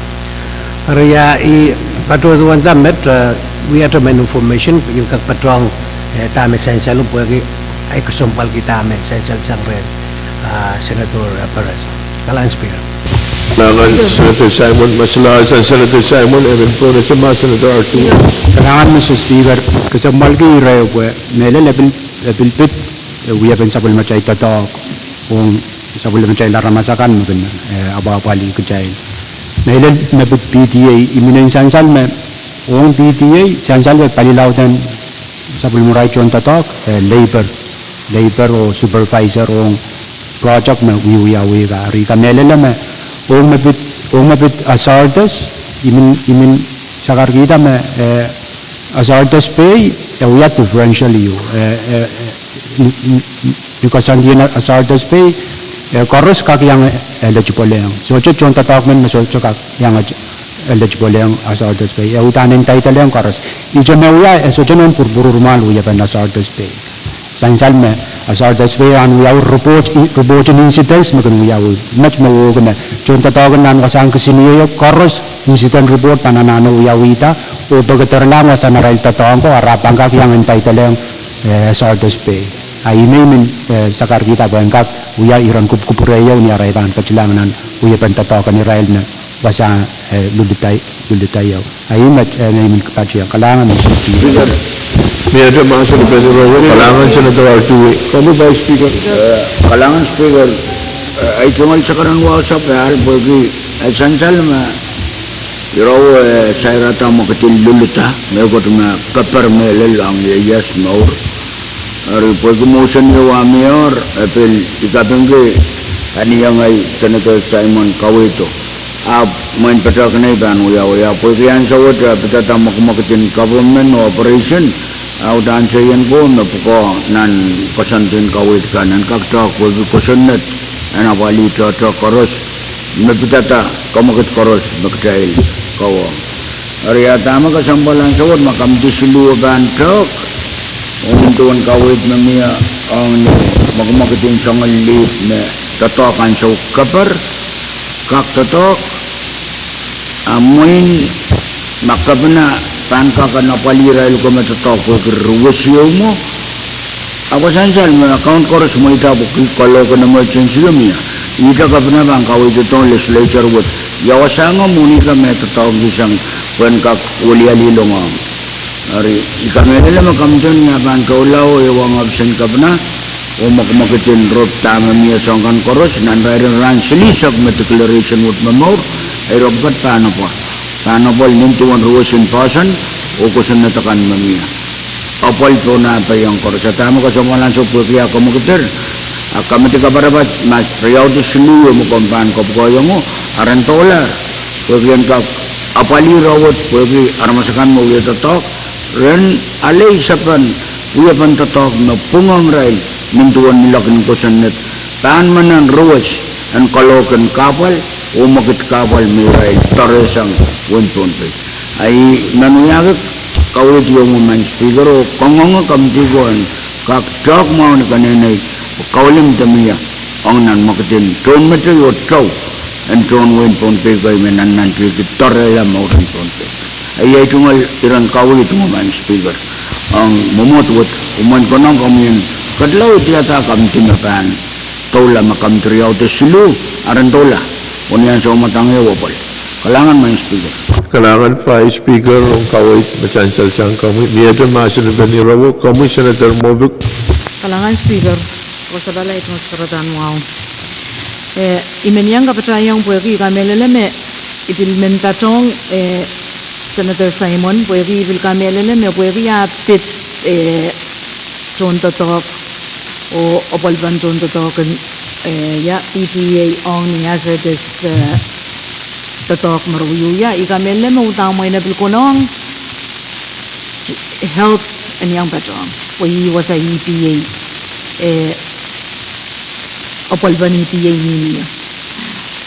Eri ia, I patohwanda met, eh, wiahte mehn information, I kak patohwan, eh, dahme sansal pwehki ahi kesempwalki dahme sansal sang rehn, ah, Senator, eh, Perez. Kalahngan Speaker. Kalahngan Senator Simon, Mister Larson, Senator Simon, emen pwonese ma Senator Artu. Kalahngan Mister Speaker, kesempwalki ire pwe mehlel e pil, e pil pid, eh, wiepen sapwellimatail doadoahk ong sapwellimatail aramas akan me kin, eh, apwahpwalih kitail. Mehlel me pid P D A, I men en sansal me ong P D A, sansal me pali lauden sapwellimatail tohndoadoahk, eh, labor, labor oh supervisor ong project me wiewiawi ka. Eri I kamehlele me ong me pid, ong me pid hazardous, I men, I men sakarkihda me, eh, hazardous pay, eh, wia differential ieu, eh, eh, eh, ni, ni, ni koasoandien hazardous pay, eh, koaros kak iang eligible ong. Sohte tohndoadoahk men me sohte kak iang eligible ong hazardous pay. Eh, udahn entitle ong koaros. Ihte me wia, eh, sohte nohn pwurpwurur mwahl wiepen hazardous pay. Sansal me hazardous pay ahn wiawi report, report en incidents me kin wiawi. Met me wehwehki me tohndoadoahk en nan wasahn kisiniei koaros incident report pahn anahne wiawihda, oh peki derelahng wasahn arail doadoahk ko, ara pahn kak iang entitle ong, eh, hazardous pay. A I men, eh, sakarkihda pwe en kak wia iren kupwukupwure ieu ni arail pahn ketilahng nan wiepen doadoahk en irail me wasahn, eh, luludai, luludai ieu. A I met, eh, me I men kipatohwan. Kalahngan Mister Speaker. Miehte mahsen en pwihn ire wet, kalahngan Senator Artu. Komwi Vice Speaker. Eh, kalahngan Speaker, eh, ei tungoal sakaradahn wausapahl pwehki, eh, sansal me ire wet, eh, sairada mwekid en luluda, mehkot me keper mehlel ong ieias mour. Eri pwehki motion ieu ah mier, eh, pil I kapingki, eh, ni iang ahi Senator Simon kaweid o. Ahpw mwein patohwan I pahn wiawi, ah pwehki ansou wet, eh, pidada mwekimwekid en government operation, ah udahn se ien ko me pwukoa nan koasoandien kaweid kan en kak doadoahk pwehki kosonned en apwalih doadoahk koaros me pidada kamwekid koaros me kitail kowe. Eri ia dahme kesempwal ansou wet ma kamidi siluh pahn doadoahk, ong duwen kaweid me mie ong ni mwekimwekid en soangen leave me doadoahk ansou keper, kak doadoahk, a mwein ma kepina pahn kak en apwalih irail ko me doadoahk pwehki ruwes ieu mwo, a pwe sansal me account koaros mweida pwehki kalohk en emergency o mie. Ihte kepina pahn kaweidihong legislature wet, ia wasahn mwohni ka me doadoahngki sang pwehn kak welialilong ong. Eri I kamehlele me kamidi ni ah pahn doula oh ehu ong ohpis en kepina, oh mwekimwekid en rop dahme mie soahng kan koaros, nan irair en rahn silihsek me declaration wet me mour, ei rop pwukat pahn apwa, pahn apwal nin duwen ruwes en poahsoan, oh kosonned akan me mie. Apwal pohn ah peiong koaros. A dahme kesempwal ansou pwehki ah kamwekid er, a kamidi kaparapat ma riau de siluh me komw pahn kapwukoahiong o, a ren doula, pwehki en kak apwalih ire wet, pwehki aramas akan me wia doadoahk, ren alehdi sapan wiepen doadoahk me pwung ong irail nin duwen nilok en kosonned, pahn menen ruwes en kalohk en kahpwal, oh mwekid kahpwal me irail doarehsang wehin Pohnpei. A I men wiahki kaweid ieu mwo Madam Speaker oh kangoange kamidi ko en kak doadoahk mwahu ni keneinei, kawilen de mie ong nan mwekid en tohnmetei oh tou en tohn wehin Pohnpei kei me nannantihki doarehla mouren Pohnpei. A iei tungoal iren kaweid mwo Madam Speaker, ong mwomwohd wet, oh mwein konehng komwi en ketilaudiada kamidi me pahn doula ma kamidi riau de siluh, a ren doula, oh ni ansou mwadang ieu apwal. Kalahngan Madam Speaker. Kalahngan Vice Speaker ong kaweid me sansal sang komwi. Miehte mahsen en pwihn ire wet, komwi Senator Moffitt. Kalahngan Speaker, wasa pala I tungoal sakaradahn wahu. Eh, I men iang kapatahiong pwehki I kamehlele me I pil men patohng, eh, Senator Simon, pwehki I pil kamehlele me pwehki ah pid, eh, tohndoadoahk oh apwalipen tohndoadoahk en, eh, ia P D A ong ni hazardous, eh, doadoahk me re wiewia, I kamehlele me udahn mwein e pil konehng health en iang patohng, pwe ih wasa E P A, eh, apwalpen E P A mihmi ie.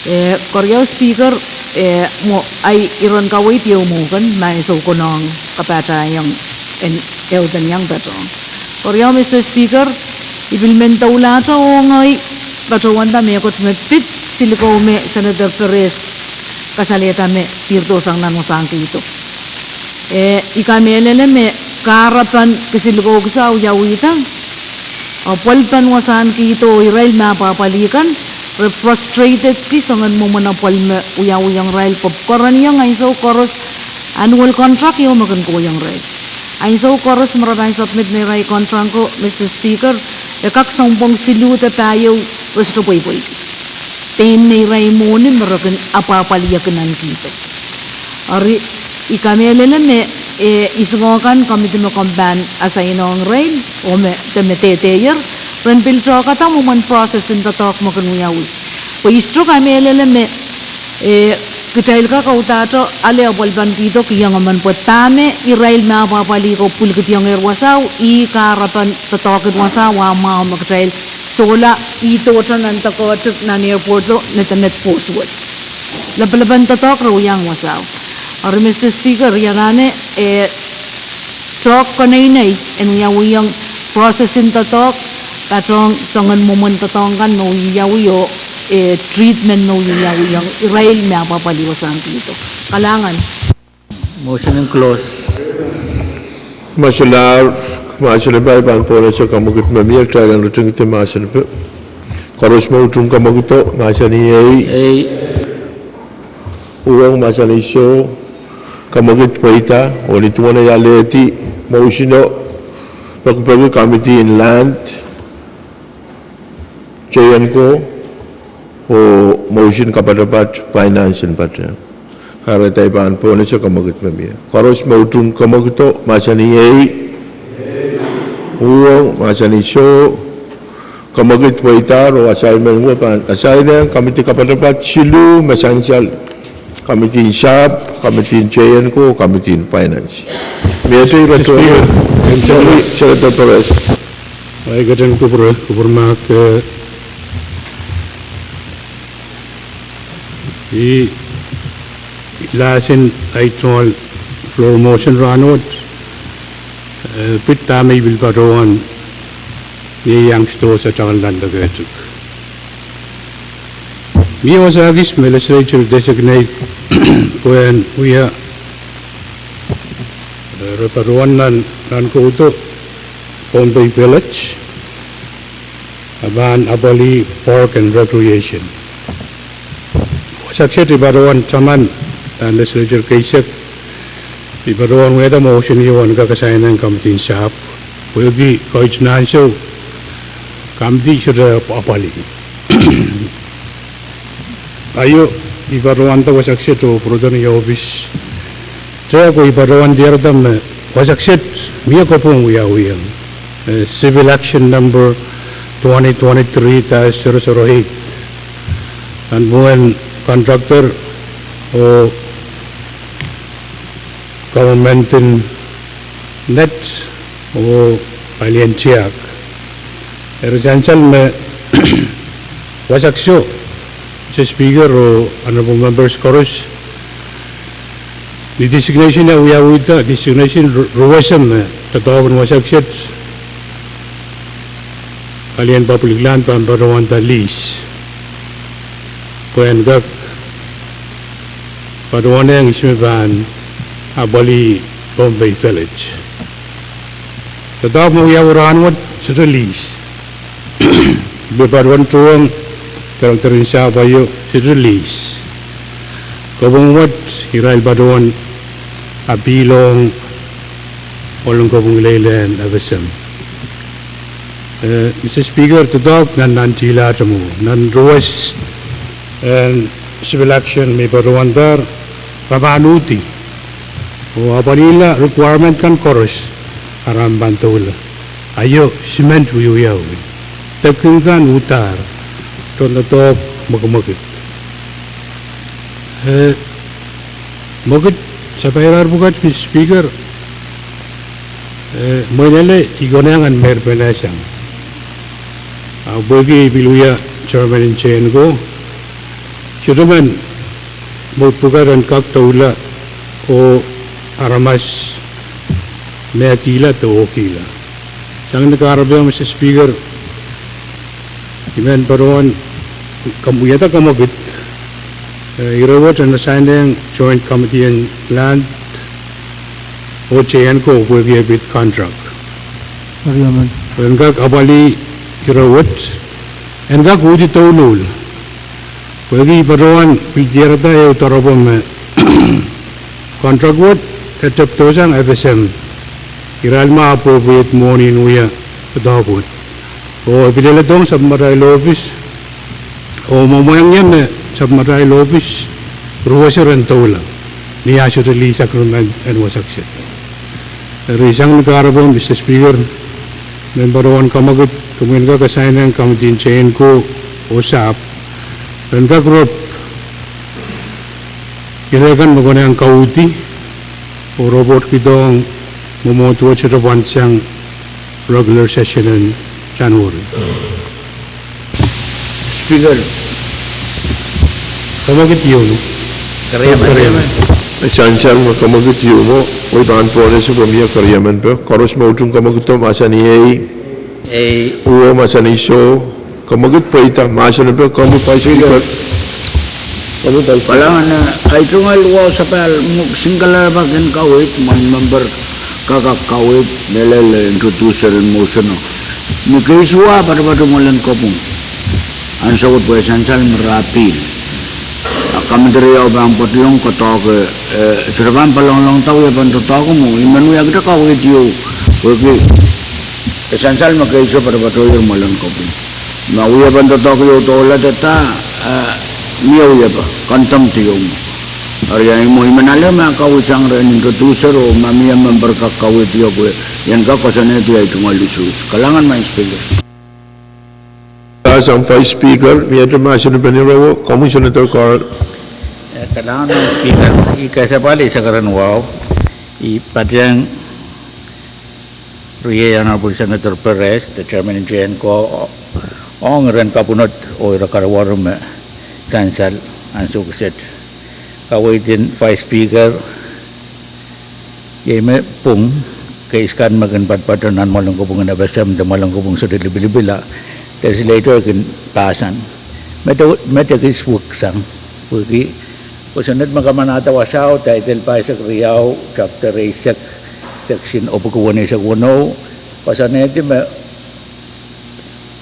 Eh, keriau Speaker, eh, mwo, ahi iren kaweid ieu mwukan, ma I sou konehng kapatahiong en ehu den iang patohng. Keriau Mister Speaker, I pil men doulahte ong ei patohwanda mehkot me pid silikou me Senator Perez kasalehda me pihrdo sang nan wasahn kihdo. Eh, I kamehlele me kahrepen kisilikoukiso wiawihda, apwalpen wasahn kihdo, irail me apwapwalih kan, re frustrated ki soangen mwomwen apwal me wiawihong irail pwe pwukoaronehiong ansou koaros annual contract ieu me kin kohwong irail. Ansou koaros me re pahn submit neira contract ko, Mister Speaker, e kak sounpwong siluh de pahieu re sohte pweipweiki. Pein neira mwohni me re kin apwapwalih nan kihdo. Eri I kamehlele me, eh, isihngo kan komidi me komw pahn assign ong irail, oh me, de me dehdehier, ren pil tohkada mwomwen process en doadoahk me kin wiawi. Pwe I sohte kamehlele me, eh, kitail kak kaudahte ale apwalpen kihdo kihong emen pwe dahme irail me apwapwalih ko pwilikihdiong ehr wasao, ih kahrepen doadoahk en wasao ah mwahu me kitail sohla ih dohte nan doadoahk nan airport o medemed Bosworth. Lapalapen doadoahk re wiahiong wasao. Eri Mister Speaker, I anahne, eh, doadoahk konehng en wiawiong process en doadoahk, patohng soangen mwomwen doadoahk kan me wiawi oh, eh, treatment me wiawiong irail me apwapwalih wasahn kihdo. Kalahngan. Motion in close. Masalahr, mahsen en pai pahn pohnese kamwekid me mie, kitail en ritingidi mahsen en pai. Koaros me utung kamwekido, mahsanih ei. Ei. Uhwong, mahsanih soh. Kamwekid pweida, oh ni duwen ei alehdi motion o pekipeki Committee in Land, J N ko, oh motion kapatapat Finance en patehng. Kahrehda I pahn pohnese kamwekid me mie. Koaros me utung kamwekido, mahsanih ei. Uhwong, mahsanih soh. Kamwekid pweida, oh assignment wet pahn assign ong committee kapatapat siluh me sansal, Committee in Sahpw, Committee in J N ko, Committee in Finance. Miehte ire tohto, Senator Perez. Ahi ketin kupwure, kupwure mahk, eh, I, I lahsen ahi tungoal floor motion rahnwet, eh, pid dahme I pil patohwan ieiang sidohsa tangalahn lekehtik. Mie wasa kis me legislature designate pwehn wia, eh, re patohwan nan, nan koudo Pohnpei Village, a pahn apwalih Park and Recreation. Wasaht set I patohwan taman, eh, legislature keisek, I patohwan wiahda motion ieu en kak assign ong Committee in Sahpw, pwehki koit nan ansou, committee sohte apwalih. Aio, I patohwanda wasaht set oh pwurodo ni ohpis tehk oh I patohwan diarada me wasaht set mie kopwung wiawiong, eh, Civil Action Number twenty twenty-three dash zero zero eight. Nan mwuhen contractor oh government en net oh palien tiahk. Eri sansal me wasaht so, Mister Speaker oh honorable members koaros, ni designation e wiawihda, designation ru-, ruwese me doadoahk en wasaht set, palien public land pahn patohwanda lease pwehn kak patohwanehng ihs me pahn apwalih Pohnpei Village. Doadoahk me wiawi rahnwet sohte lease. Me patohwan tuhwong director en sahpw aio sohte lease. Kopwung wet irail patohwan appeal ong ohl en kopwung ileile en F S M. Eh, Mister Speaker, doadoahk nan nantihla te mwo, nan ruwes en civil action me I patohwandahr, re pahn uhdi oh apwalihla requirement kan koaros a re pahn doula. Aio, cement wiewiawi, dekking kan uhdahr, tohndoadoahk mwekimwekid. Eh, mwekid sapairahr pwukat, Mister Speaker, eh, mwein ele I konehng en meir penehsang. Ah, pwehki I pil wia Chairman en J N C O, sohte men mwo pwukat en kak doula oh aramas me kihla de oh kihla. Sang ni kahrepe, Mister Speaker, I men patohwan wiahda kamwekid, eh, ire wet en assign-ehng Joint Committee en Land oh J N C O pwehki e pid contract. En kak apwalih ire wet, en kak uhdi douluhl. Pwehki I patohwan pil diarada ehu doaropwe me contract wet e tepdo sang F S M. Irail me appropriate mwohni en wia doadoahk wet. Oh e pil leledohng sapwellimatail ohpis, oh mwomwehng ie me sapwellimatail ohpis ruwese ren doula ni ah sohte lih agreement en wasa kiset. Eri sang ni kahrepe, Mister Speaker, I men patohwan kamwekid, komwi en kak assign-ehng committee en J N C O oh sahpw, en kak rop ire kan me konehng kauhdi oh report kihdohng mwomwohdiso sohte pwand sang regular session en January. Speaker, kamwekid ieu mwo. Sansal me kamwekid ieu mwo, oh I pahn pwonese pwe mie keriemen peh. Koaros me utung kamwekido mahsanih ei. Uwo mahsanih soh. Kamwekid pweida mahsen peh, komwi Vice Speaker. Kalahngan, eh, ei tungoal wahu sapahl me singular pak en kaweid, mwein member kak kaweid mehlel introducer en motion o. Ni keisuwa patopato mwoalen kopwung. Ansou wet pwe sansal me re appeal. A committee riau pahn pwoat ong koadoahk, eh, sohte pahn paloanglongda wiepen doadoahk mwo, I men wiahkihda kaweid ieu, pwehki e sansal me keisuwa patopato ier mwoalen kopwung. Ma wiepen doadoahk ieu doula dada, eh, mie wiepen, condemned ieu mwo. Eri ahi mwo I men ale ma kaweid sang rehn introducer oh ma mie member kak kaweid ieu pwe, I en kak koasoanehdi ei tungoal issues. Kalahngan Madam Speaker. Sang Vice Speaker, miehte mahsen en peni rawo, komwi Senator Carl. Eh, kalahngan Madam Speaker, I kasapahl ei sakaren wahu, I patehng riei Honorable Senator Perez, the chairman en J N C O, ong iren kapwunod oh ire karuwaru me sansal ansou kiset. Kaweid en Vice Speaker, iei me pwung, case kan me kin patopato nan mwoalen kopwung en F S M de mwoalen kopwung sohte lipilipil a legislature kin pahsan. Met, met ekis weksang, pwehki kosonned me kamanahda wasao, title pahisek riau, chapter eisek, section epwiki weneisek weneu, koasoanehdi me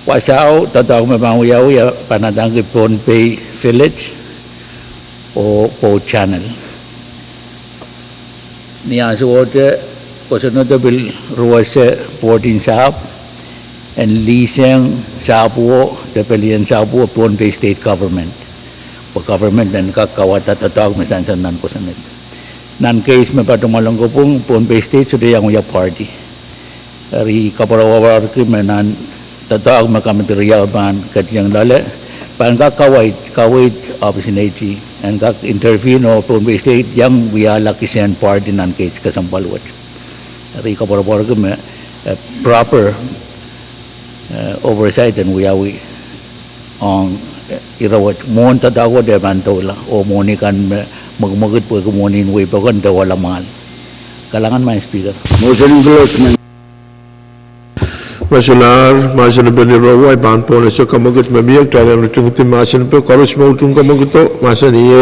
wasao doadoahk me pahn wiawi a pahn adaneki Pohnpei Village oh Poh Channel. Ni ansouohte, kosonnedo pil ruwese board en sahpw en lease-ehng sahpwo de pelien sahpwo Pohnpei State Government, pwe government en kak kauwada doadoahk me sansal nan kosonned. Nan case me patopato mwoalen kopwung, Pohnpei State sohte iang wia party. Eri I koapworopworki me nan doadoahk me committee riau pahn ketieng loale, pahn kak kaweid, kaweid ohpis en AG en kak intervene oh Pohnpei State iang wiahla kisehn party nan case kesempwal wet. Eri I koapworopworki me, eh, proper, eh, oversight en wiawi ong, eh, ire wet, mwohn doadoahk wet e pahn doula oh mwohni kan me mwekimwekid pwehki mwohni en wehi pokon de ohla mwahl. Kalahngan Madam Speaker. Motion en closement. Me solahr mahsen en peni rawo, I pahn pwonese kamwekid me mie, kitail en ritingidi mahsen peh. Koaros me utung kamwekido mahsanih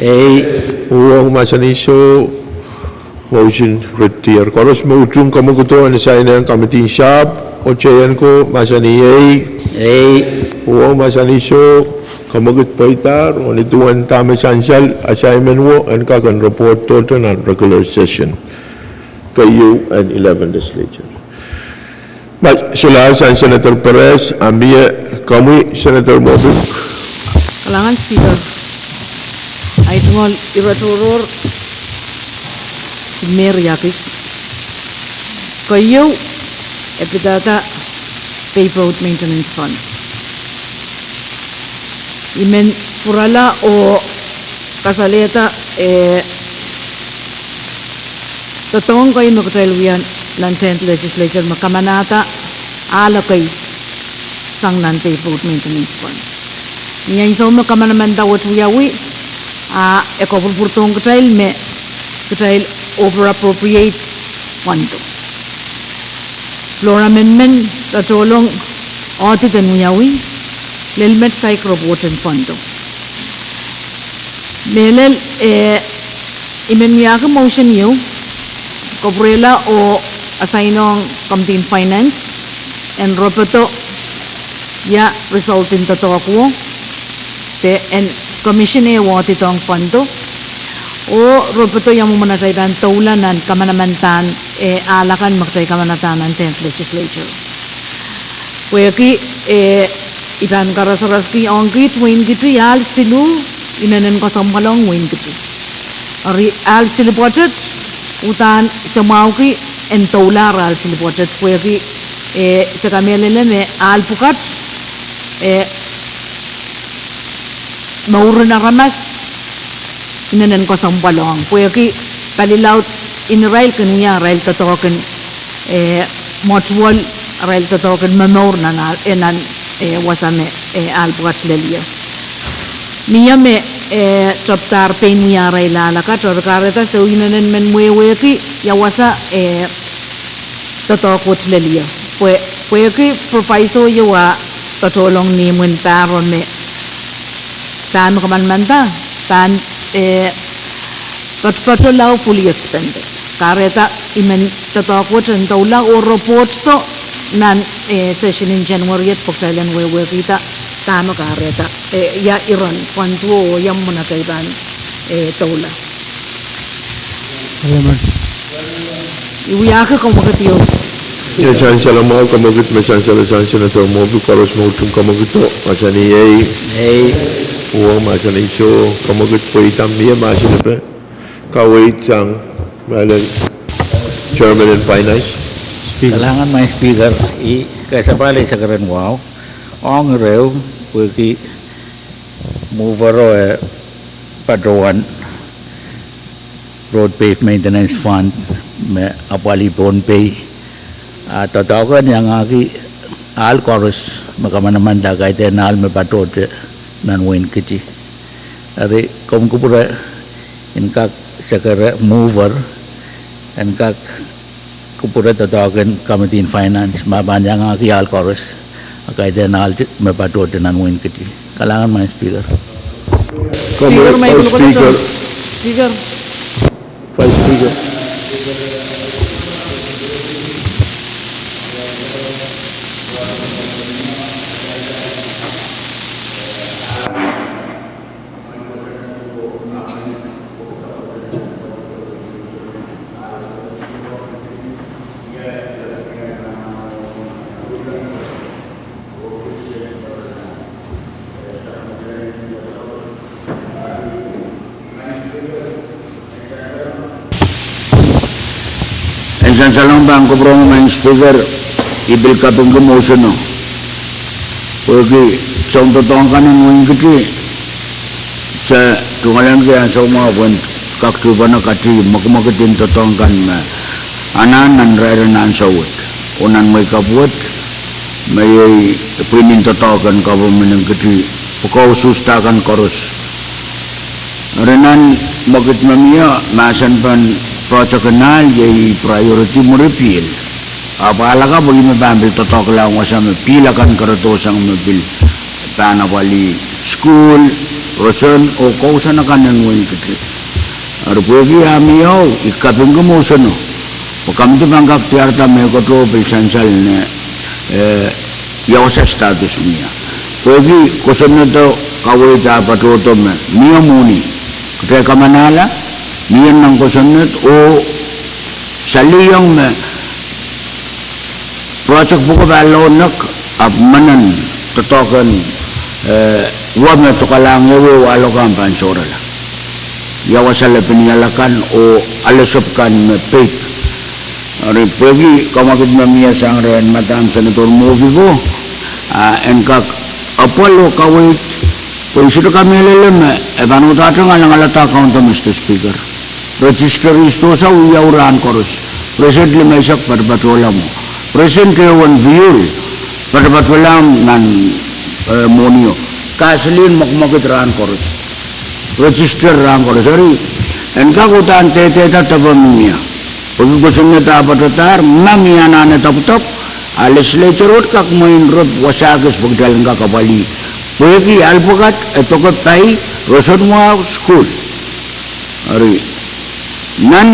ei. Uhwong mahsanih soh. Motion retier. Koaros me utung kamwekido en assign-ehng committee en sahpw oh J N C O mahsanih ei. Uhwong mahsanih soh. Kamwekid pweidahr oh ni duwen dahme sansal, assignment wo en kak en report tohto nan regular session keieu en eleven legislature. Ma solahr sang Senator Perez, a mie komwi Senator Moping. Kalahngan Speaker, ei tungoal ire tohrohr, Simer Yakis. Keieu, e pidada Pay Vote Maintenance Fund. I men pwurala oh kasalehda, eh, doadoahk kei me kitail wia nan tenth legislature me kamanahda ahl kei sang nan Pay Vote Maintenance Fund. Ni ansou me kamanaman wet wiawi, a e kapwurpwurdohng kitail me kitail over appropriate fund. Floor amendment, tohtohlong audit en wiawi, lel met saik report en fund. Mehlel, eh, I men wiahki motion ieu, kapwurehla oh assign-ong Committee en Finance en repedo ia result en doadoahk wo, de en commission eh audit-ong fund, oh repedo ia mwomwen atail pahn doula nan kamanaman pahn, eh, ahl akan me kitail kamanada nan tenth legislature. Pwehki, eh, I pahn karasaraski ong kiht wein Kiti ahl siluh inenen kesempwal ong wein Kiti. Eri ahl siluh pwoatet, uhdahn se mwahuki en doula ahl siluh pwoatet, pwehki, eh, se kamehlele me ahl pwukat, eh, mouren aramas inenen kesempwal ong, pwehki palilaud en irail kin wia arail doadoahk en, eh, mwotuwol, arail doadoahk en momour nan ahl, eh, nan, eh, wasa me, eh, ahl pwukat lel ie. Mie me, eh, tepdahr pein wia arail ahl akat, eri kahrehda se inenen men wehwehki ia wasa, eh, doadoahk wet lel ie. Pwe, pwehki proviso ieu a tohtohlong ni imwin pahro me pahn me kamanaman pahn, eh, patopato lao fully expended. Kahrehda I men doadoahk wet en doula oh report do nan, eh, session en January et pwe kitail en wehwehkihda dahme kahrehda, eh, ia iren fund wo oh ia mwomwen atail pahn, eh, doula. I wiahki kamwekid ieu. Ia sansal mwahu, kamwekid me sansal sang Senator Mwohpi, koaros me utung kamwekido, mahsanih ei. Ei. Uwe mahsanih soh, kamwekid pweida mie mahsen epe. Kaweid sang, Madam Chairman en Finance. Kalahngan Madam Speaker, I kasapahl eisek ren wahu ong ire pwehki mover o e patohwan Road Pave Maintenance Fund me apwalih Pohnpei. A doadoahk en iangahki ahl koaros me kamanaman da kaidehn ahl me patohte nan wein Kiti. Eri komw kupwure en kak sekere mover en kak kupwure doadoahk en Committee en Finance ma pahn iangahki ahl koaros a kaidehn ahl me patohte nan wein Kiti. Kalahngan Madam Speaker. Speaker, Madam Speaker. Speaker. Vice Speaker. En sansalong pahn kupwuromwi Madam Speaker, I pil kapingki moseno. Pwehki soundoadoahk kan en wein Kiti, se tungoalenki ansou mwahu pwehn kak tuhpene kati mwekimwekid en doadoahk kan me anahn nan irair en ansou wet oh nan mwehi kapw wet, me iei pwihn en doadoahk en government en Kiti, pwukoa usuhsda kan koaros. Eri nan mwekid me mie, mahsen pahn project en ahl iei priority mwuri pihl. Ahpw ahl akan pwe ih me pahn pil doadoahk lahng wasa me pihl akan keredo sang me pil pahn apwalih sukuhl, roson oh kousoan akan en wein Kiti. Eri pwehki ah mie, I kapingki moseno pwe committee pahn kak diarada mehkot oh pil sansal ne, eh, ia wasa status mie. Pwehki kosonnedo kaweid ah patohdo me mie mwohni. Kitail kamanahla, mie nan kosonned oh saliong me project pwuko pahn lonek, ahpw menen doadoahk en, eh, wa me dokalahng ehuehu ahlo kan pahn sohrala. Ia wasa lepin ial akan oh alehsep kan me peik. Eri pwehki kamwekid me mie sang rehn Madam Senator Mwohpi ko, a en kak apwal oh kaweid, pwe I sohte kamehlele me e pahn uhdahte ngalangalada kaunda, Mister Speaker. Registries dohsao wiawi rahn koaros. Presently me I sak patopatohla mwo. Present ehu en fuel patopatohla nan, eh, mwohnio. Kaselihn mwekimwekid rahn koaros, register rahn koaros. Eri, en kak uhdahn dehdehda depe mie. Pwehki kosonned ah patohdahr, ma mie anahne topwutopw, a legislature wet kak mwein rep wasa kis pwe kitail en kak apwalih. Pwehki ahl pwukat, e doke pai, roson mwahu, sukuhl. Eri, nan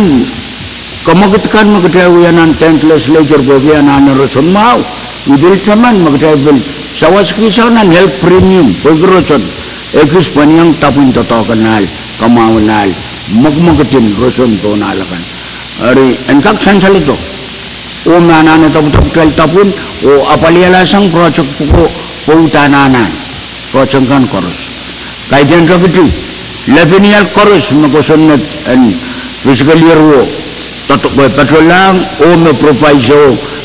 kemwekid kan me kitail wia nan tenth legislature pwehki anahne roson mwahu, I pil taman me kitail pil sawaskihsang nan health premium pwehki roson, ekis pwehn iang dapwin doadoahk en ahl, kamwahwen ahl, mwekimwekid en roson pohn ahl akan. Eri, en kak sansaledo. Oh ma anahne topwutopw kitail dapwin, oh apwalihala sang project pwuko, pwe uhdahn anahne project kan koaros. Kaidehn rekiti, lepin ial koaros me kosonned en fiscal year wo, doadoahk, patohlahng, oh me proviso,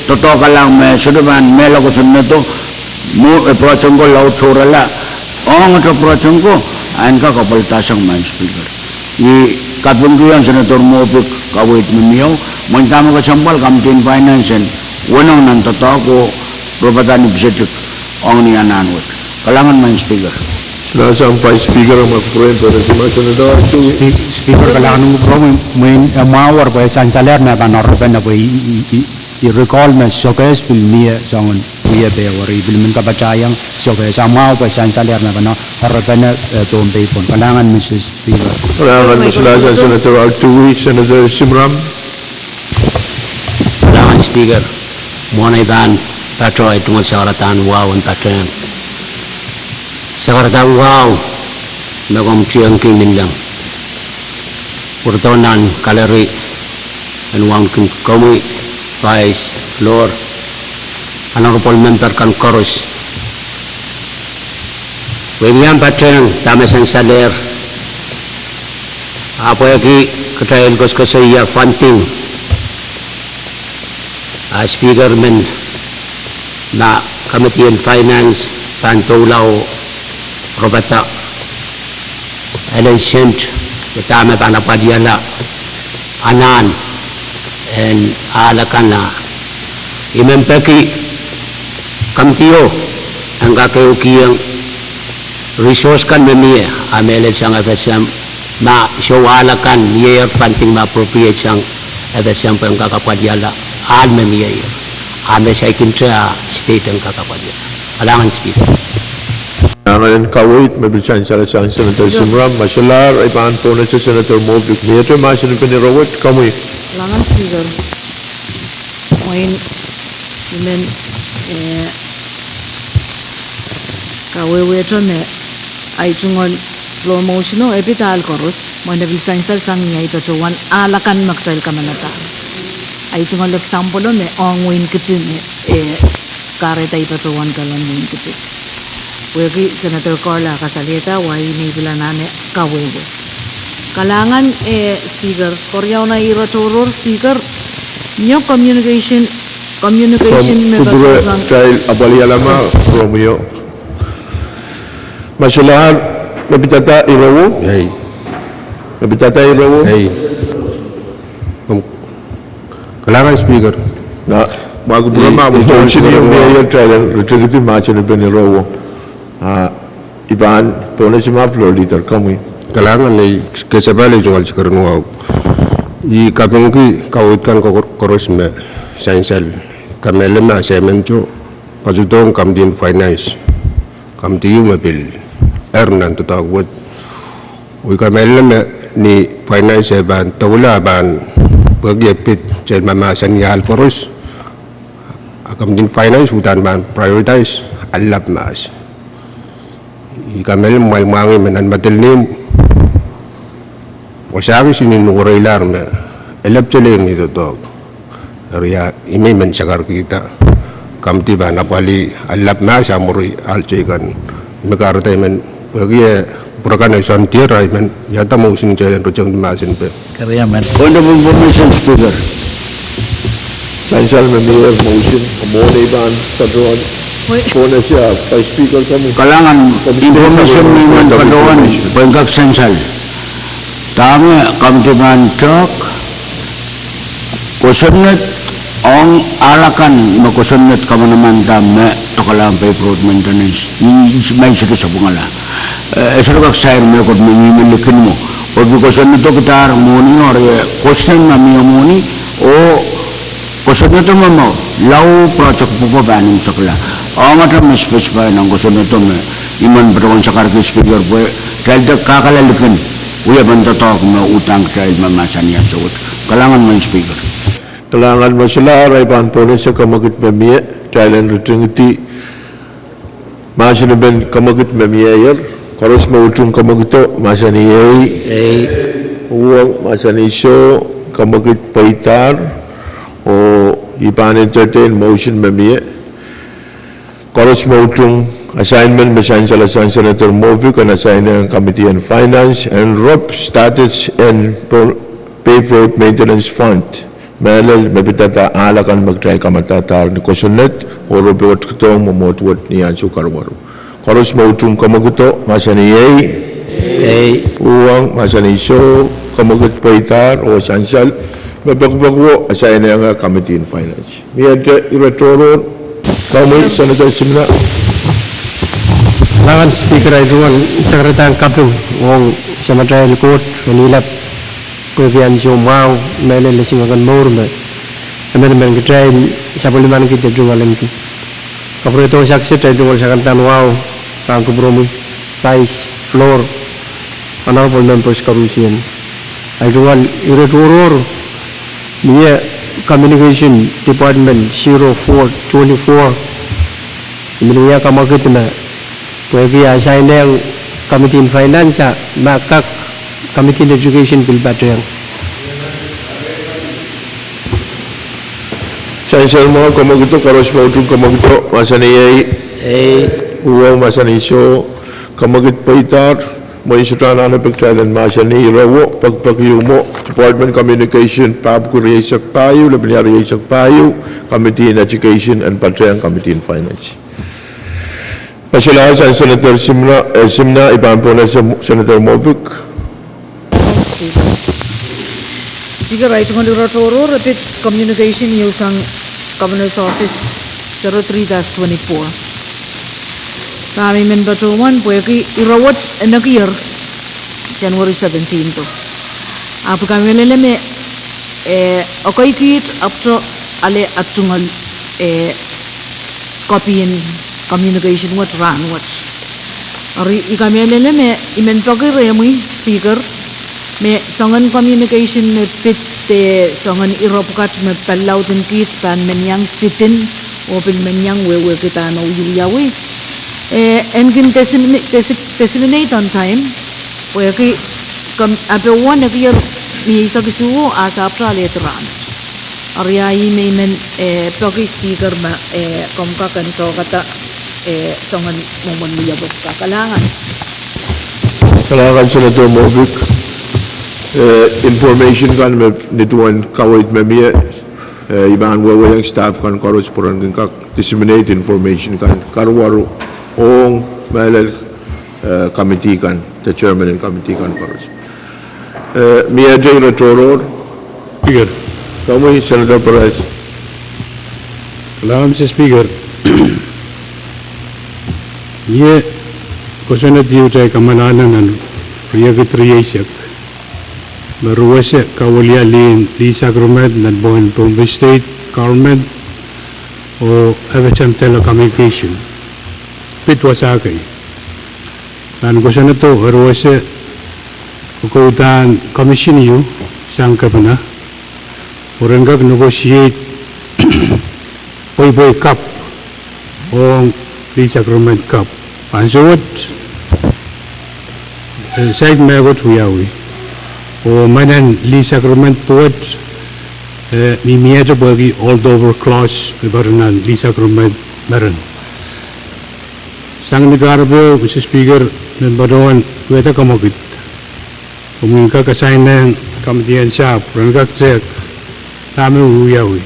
doadoahkalahng me sohte pahn mehla kosonnedo, mwo, eh, project ko laud sohrala, ong ete project ko, en kak apwalihada sang Madam Speaker. I kapingkihong Senator Moffitt kaweid me mie, mwein dahme kesempwal Committee on Finance en weneu nan doadoahk oh repadahn ipwisetik ong ni anahn wet. Kalahngan Madam Speaker. Solahr sang Vice Speaker, ma kupwuren pwehn Spe-, Speaker, kalahngan kupwuromwi, mwein, eh, mwahu wor pwe sansalehr me pahn oarepene pwe I, I, I, I recall me sokehs pil mie soangen wiepe wor, I pil men kapatahiong sokehs a mwahu pwe sansalehr me pahn oarepene, eh, Pohnpei pwon. Kalahngan Mister Speaker. Kalahngan Mister Speaker. Kalahngan Speaker. Mwohn ei pahn patoh, I tungoal sakaradahn wahu en patehng. Sakaradahn wahu me komw tiengki Minleng. Pwurodo nan kalari en wauneki komwi, Vice, Floor, honorable member kan koaros. Pwehki I pahn patehng dahme sansalehr, ahpw pwehki kitail koasoakoasoia funding, a Speaker men, ma Committee on Finance pahn doula oh repada elen sent, dahme pahn apwalihala anahn en ahl akan, a I men peki committee o en kak ehukihong resource kan me mie, a mehlel sang FSM, ma soh ahl akan mieier funding me appropriate sang FSM pwe en kak apwalihala ahl me mieier, a me saikinte a state en kak apwalihala. Kalahngan Speaker. Kalahngan en kaweid me pil sansal sang Senator Simram, ma solahr ei pahn pohnese Senator Moffitt, miehte mahsen en peni ire wet, komwi. Kalahngan Speaker. Mwein I men, eh, kawehwehte me ahi tungoal floor motion o e pid ahl koaros, mwein e pil sansal sang ni ahi patohwan ahl akan me kitail kamanada. Ahi tungoal example o me ong wehin Kiti me, eh, kahrehda ahi patohwan kalan wehin Kiti. Pwehki Senator Carl a kasalehda, wai me I pil anahne kawehwe. Kalahngan, eh, Speaker, koaros iang ire tohrohr Speaker, mie communication, communication me patohsang. Kitail apwalihala ma, Romeo. Ma solahr, me pidada irewo? Ei. Me pidada irewo? Ei. Kalahngan Speaker. Na, ma kupwure ma, me tohn sini me aio kitail en ritekidi mahsen en peni irewo. A, I pahn pohnese ma Floor Leader, komwi. Kalahngan, ei kesempwal ei tungoal sikeren wahu. I kapingki kaweid kan ko-, koaros me sansal. Kamehlele ma Chairman Joe, patohdohng Committee on Finance. Committee ieu me pil er nan doadoahk wet. Oh I kamehlele me ni finance e pahn doula pahn pwehki e pid kitail mahmahsanih ahl koaros, a Committee on Finance uhdahn pahn prioritize ahl lap mahs. I kamehlele mwail mwahngih me nan madelneim wasa kis I men nukureilahr me e lepte lehr ni doadoahk. Eri a I men sakarkihda committee pahn apwalih ahl lap mahs a mwuri ahl teikan. I men kahrehda I men pwehki e pwurekan e soandier a I men iada motion kitail en reject mahsen pe. Point of information, Speaker. Sansal me mie motion, mwohn ei pahn patohwan pohnese a Vice Speaker, komwi. Kalahngan, information me I men patohwan pwehn kak sansal. Dahme committee pahn tehk, kosonned Ong ahl akan me kosonned kamanaman da me lokaia Paper Road maintenance, ni, ni, ni sohte sapwungala. Eh, e sohte kak sair mehkot me mie me likin mwo. Pwe kosonnedo kidahr mwohni, eri e kosonned me mie mwohni, oh kosonnedo me mwo, lao project pwopwo pahn imwisekla. Ong atail me specify nan kosonnedo me I men patohwan sakarki Speaker pwe, kitail de kakala likin, wiepen doadoahk me uhdahn kitail me mahsanih ansou wet. Kalahngan mehn Speaker. Kalahngan me solahr. I pahn pohnese kemwekid me mie, kitail en ritingidi mahsen en kemwekid me mie ier. Koaros me utung kemwekido, mahsanih ei. Ei. Uhwong, mahsanih soh. Kemwekid pweidahr. Oh I pahn entertain motion me mie. Koaros me utung assignment me sansal sang Senator Moffitt en assign ong Committee on Finance en rop status en Paper Road Maintenance Fund. Mehlel me pidada ahl akan me kitail kamadadahr ni kosonned, oh report kidohng mwomwohd wet ni ansou karuwaru. Koaros me utung kemwekido, mahsanih ei. Ei. Uhwong, mahsanih soh. Kemwekid pweidahr oh sansal, me pekipeki o assign ong Committee on Finance. Miehte ire tohrohr, komwi Senator Simina. Kalahngan Speaker, I tungoal sakaradahn kaping ong Samatail Koht en Ilap pwehki ansou mwahu mehlel esingek en mour me emenemen kitail sapwellimaniki de tungoal ahneki. Kapwuredo sakset, I tungoal sakaradahn wahu pahn kupwuromwi, Vice, Floor, Honorable Members koarusie. I tungoal ire tohrohr, mie Communication Department zero four twenty-four, I men wia kemwekid me pwehki assign ong Committee on Finance, a ma kak Committee on Education pil patehng. Sansal mwahu, kemwekido, koaros me utung kemwekido, mahsanih ei. Ei. Uhwong, mahsanih soh. Kemwekid pweidahr, mwein sohte anahne pwe kitail en mahsanih ire wo, pekipeki o mwo, Department Communication, pahpwiki rieisek pahieu, lepin ia rieisek pahieu, Committee on Education en patehng Committee on Finance. Me solahr sang Senator Simina, eh, Simina, I pahn pohnese Senator Moffitt. Speaker, I tungoal ire tohrohr, e pid communication ieu sang Governor's Office zero three dash twenty-four. Dahme I men patohwan pwehki ire wet en nekier January seventeen o. Ahpw I kamehlele me, eh, ekei kiht ahpwte ale at tungoal, eh, copy en communication wet rahnwet. Eri I kamehlele me I men peki rehmwi, Speaker, me soangen communication me pid de soangen ire pwukat me pali lauden kiht pahn men iang sidin oh pil men iang wehwehki dahme wiawi. Eh, en kin disseminate, disseminate on time, pwehki ape won nekier mie eisek isuh o a se ahpwte alehdi rahnwet. Eri ia I men, eh, peki Speaker me, eh, komw kak en tohkada, eh, soangen mwomwen wiepe pwukat. Kalahngan. Kalahngan Senator Moffitt. Eh, information kan me nin duwen kaweid me mie, eh, I pahn wehwehong staff kan koaros pwe ren kin kak disseminate information kan karuwaru ong mehlel, eh, committee kan, de chairman en committee kan koaros. Eh, miehte ire tohrohr. Speaker. Komwi Senator Perez. Kalahngan Mister Speaker. Mie kosonned ieu kitail kamehlele nan riekid rieisek, me ruwese kawilialin lease agreement nan pwungen Pohnpei State Government oh F S M Telecommunication. Pid wasa kei. Nan kosonnedo, e ruwese kokoudahn commission ieu sang kepina, oh ren kak negotiate pweipwei kapw ong lease agreement kapw. Ansou wet, eh, saik mehkot wiawi. Oh menen lease agreement pwukat, eh, mihmiehte pwehki holdover clause me peren nan lease agreement meren. Sang ni kahrepe, Mister Speaker, men patohwan wehda kemwekid. Omw kin kak assign ong committee en sahpw, ren kak tehk dahme wiawi.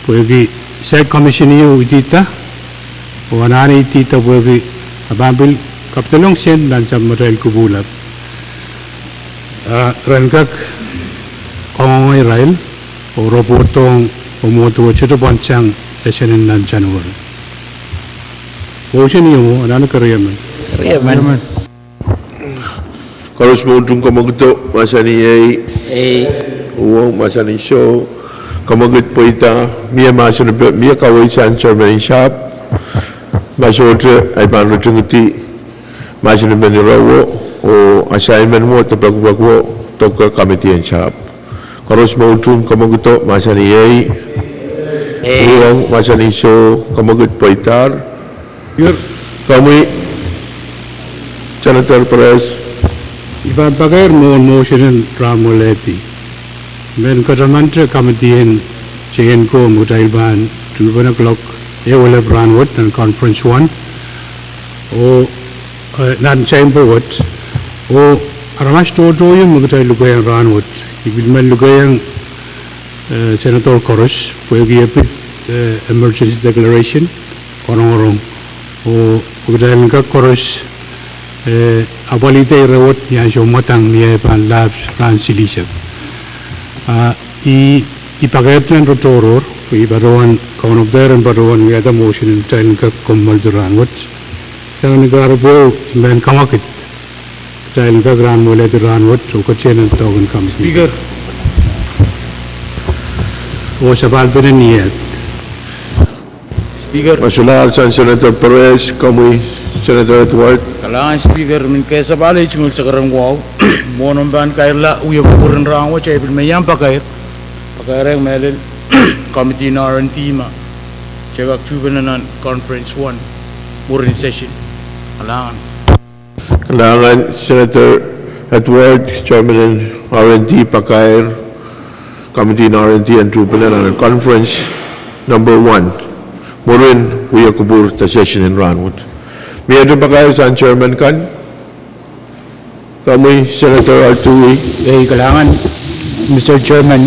Pwehki saik commission ieu idihda, oh anahne idihda pwehki a pahn pil kapidolong sent nan Samatail Kupwulap. A ren kak kangoange irail, oh report ong mwomwohdiso wet sohte pwand sang session en nan January. Motion ieu mwo, anahne keriemen. Keriemen. Koaros me utung kamwekid, mahsanih ei. Ei. Uhwong, mahsanih soh. Kamwekid pweida. Mie mahsen epe, mie kaweid sang chairman en sahpw. Ma sohte, ahi pahn ritingidi mahsen emen ire wet, oh assignment wet, de pekipek wet, doke committee en sahpw. Koaros me utung kamwekid, mahsanih ei. Ei. Uhwong, mahsanih soh. Kamwekid pweidahr. Komwi, Senator Perez. I pahn pakair mwohn motion en rahn mwoalehdi. Men katamante committee en J and CO me kitail pahn tuhpene clock ehu elep rahnwet nan conference one. Oh, eh, nan chamber wet. Oh, aramas tohto ieu me kitail lukehiong rahnwet. I pil men lukehiong, eh, Senator koaros, pwehki e pid, eh, emergency declaration, rongorong. Oh, pwe kitail en kak koaros, eh, apwalihda ire wet ni ansou mwadang ni eh pahn lahp rahn silihsek. Ah, i, i pakairda nan re tohrohr, pwe i patohwan, Kauno ketin patohwan wiahda motion en kitail en kak kommoaldi rahnwet. Sang ni kahrepe, i men kamwekid. Kitail en kak rahn mwoalehdi rahnwet, oh ketiket en doadoahk en committee. Speaker. Oh sapahl pene ni et. Speaker. Masulahr sang Senator Perez, komwi Senator Edward. Kalahngan Speaker, men kesepahl ei tungoal sakaradahn wahu. Mwohn omw pahn kairla wia kupwuren rahnwet, I pil men iang pakair. Pakairehng mehlel committee en R and D ma kitail kak tuhpene nan conference one, mwurin session. Kalahngan. Kalahngan Senator Edward, chairman en R and D, pakair committee en R and D en tuhpene nan conference number one. Mwurin wia kupwur de session en rahnwet. Mie pakair sang chairman kan. Komwi Senator Altui. Ei, kalahngan Mister Chairman,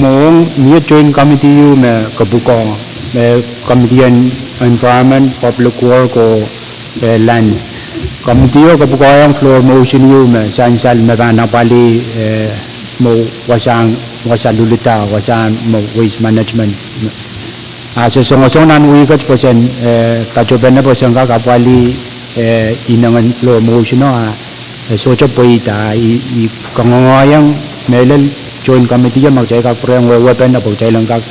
mwohn mie tohn committee ieu me kapwukoa, me committee en Environment, Public Work oh, eh, Land. Committee ieu kapwukoahng floor motion ieu me sansal me pahn apwalih, eh, mwo wasahn, wasa lulida, wasahn mwo waste management. A se songosong nan wihk et pwe sen, eh, patopene pwe sen kak apwalih, eh, inengen floor motion o a, eh, sohte pweida, i, i kangoange mehlel tohn committee ma kitail kak pwurehng wehwehpene pwe kitail en kak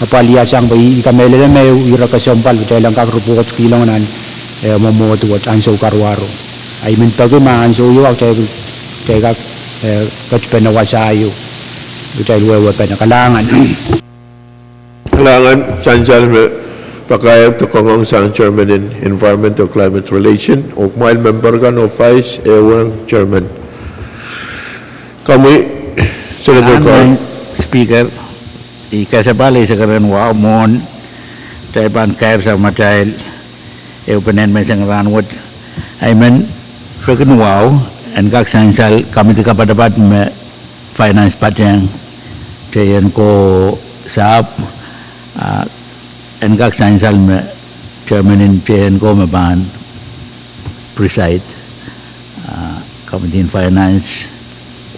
apwalih sang pwe i, i kamehlele me ire kesempwal pwe kitail en kak report kihlong nan, eh, mwomwohdiso wet ansou karuwaru. A I men peki ma ansou ieu a kitail, kitail kak, eh, ketpene wasa ieu. Kitail wehwehpene. Kalahngan. Kalahngan sansal me pakair de kangoang sang chairman en Environment oh Climate Relation, oh kumwail member kan oh vice, eh, wehwehn chairman. Komwi, Senator Carl. Speaker, I kesepahl ei sakaradahn wahu mwohn kitail pahn kair sang matail ehupenen menseng rahnwet. I men peki ni wahu en kak sansal committee kapatapat me finance patehng, J and CO sahpw, ah, en kak sansal me chairman en J and CO me pahn preside, ah, committee en finance,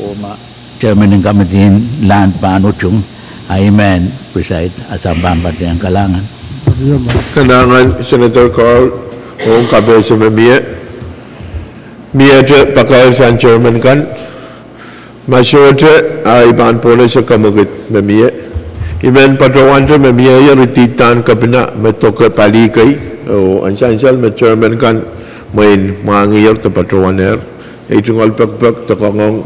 oh ma chairman en committee en land pahn utung, a I men preside, a sang pahn patehng. Kalahngan. Kalahngan Senator Carl, ong kapehse me mie. Miehte pakair sang chairman kan. Ma sohte, a I pahn pwonese kamwekid me mie. I men patohwante me mie ier ididahn kepina me doke pali kei, oh ansansal me chairman kan mwein mwahngiher de patohwanehr. I tungoal pekipek de kangoang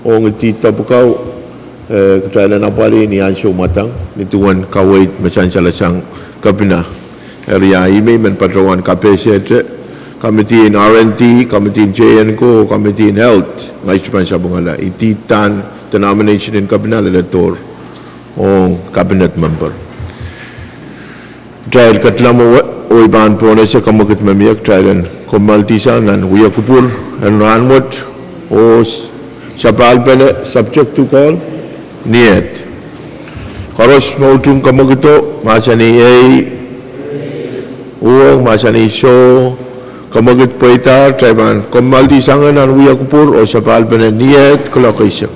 ong ididahn pwukoa, eh, kitail en apwalih ni ansou mwadang, ni duwen kaweid me sansalasang kepina. Eri a I men patohwan kapehsehte committee en R and D, committee en J and CO, committee en Health, ngehi sohte pahn sapwungala, ididahn denomination en kepina leledohr ong cabinet member. Kitail ketilong mwowe, oh I pahn pwonese kamwekid me mie, kitail en kommoaldihsang nan wia kupwur en rahnwet, oh sapahl pene subject to call, niet. Koaros me utung kamwekido, mahsanih ei, uhwong mahsanih soh, kamwekid pweidahr, kitail pahn kommoaldihsang nan wia kupwur, oh sapahl pene niet, kuloak eisek.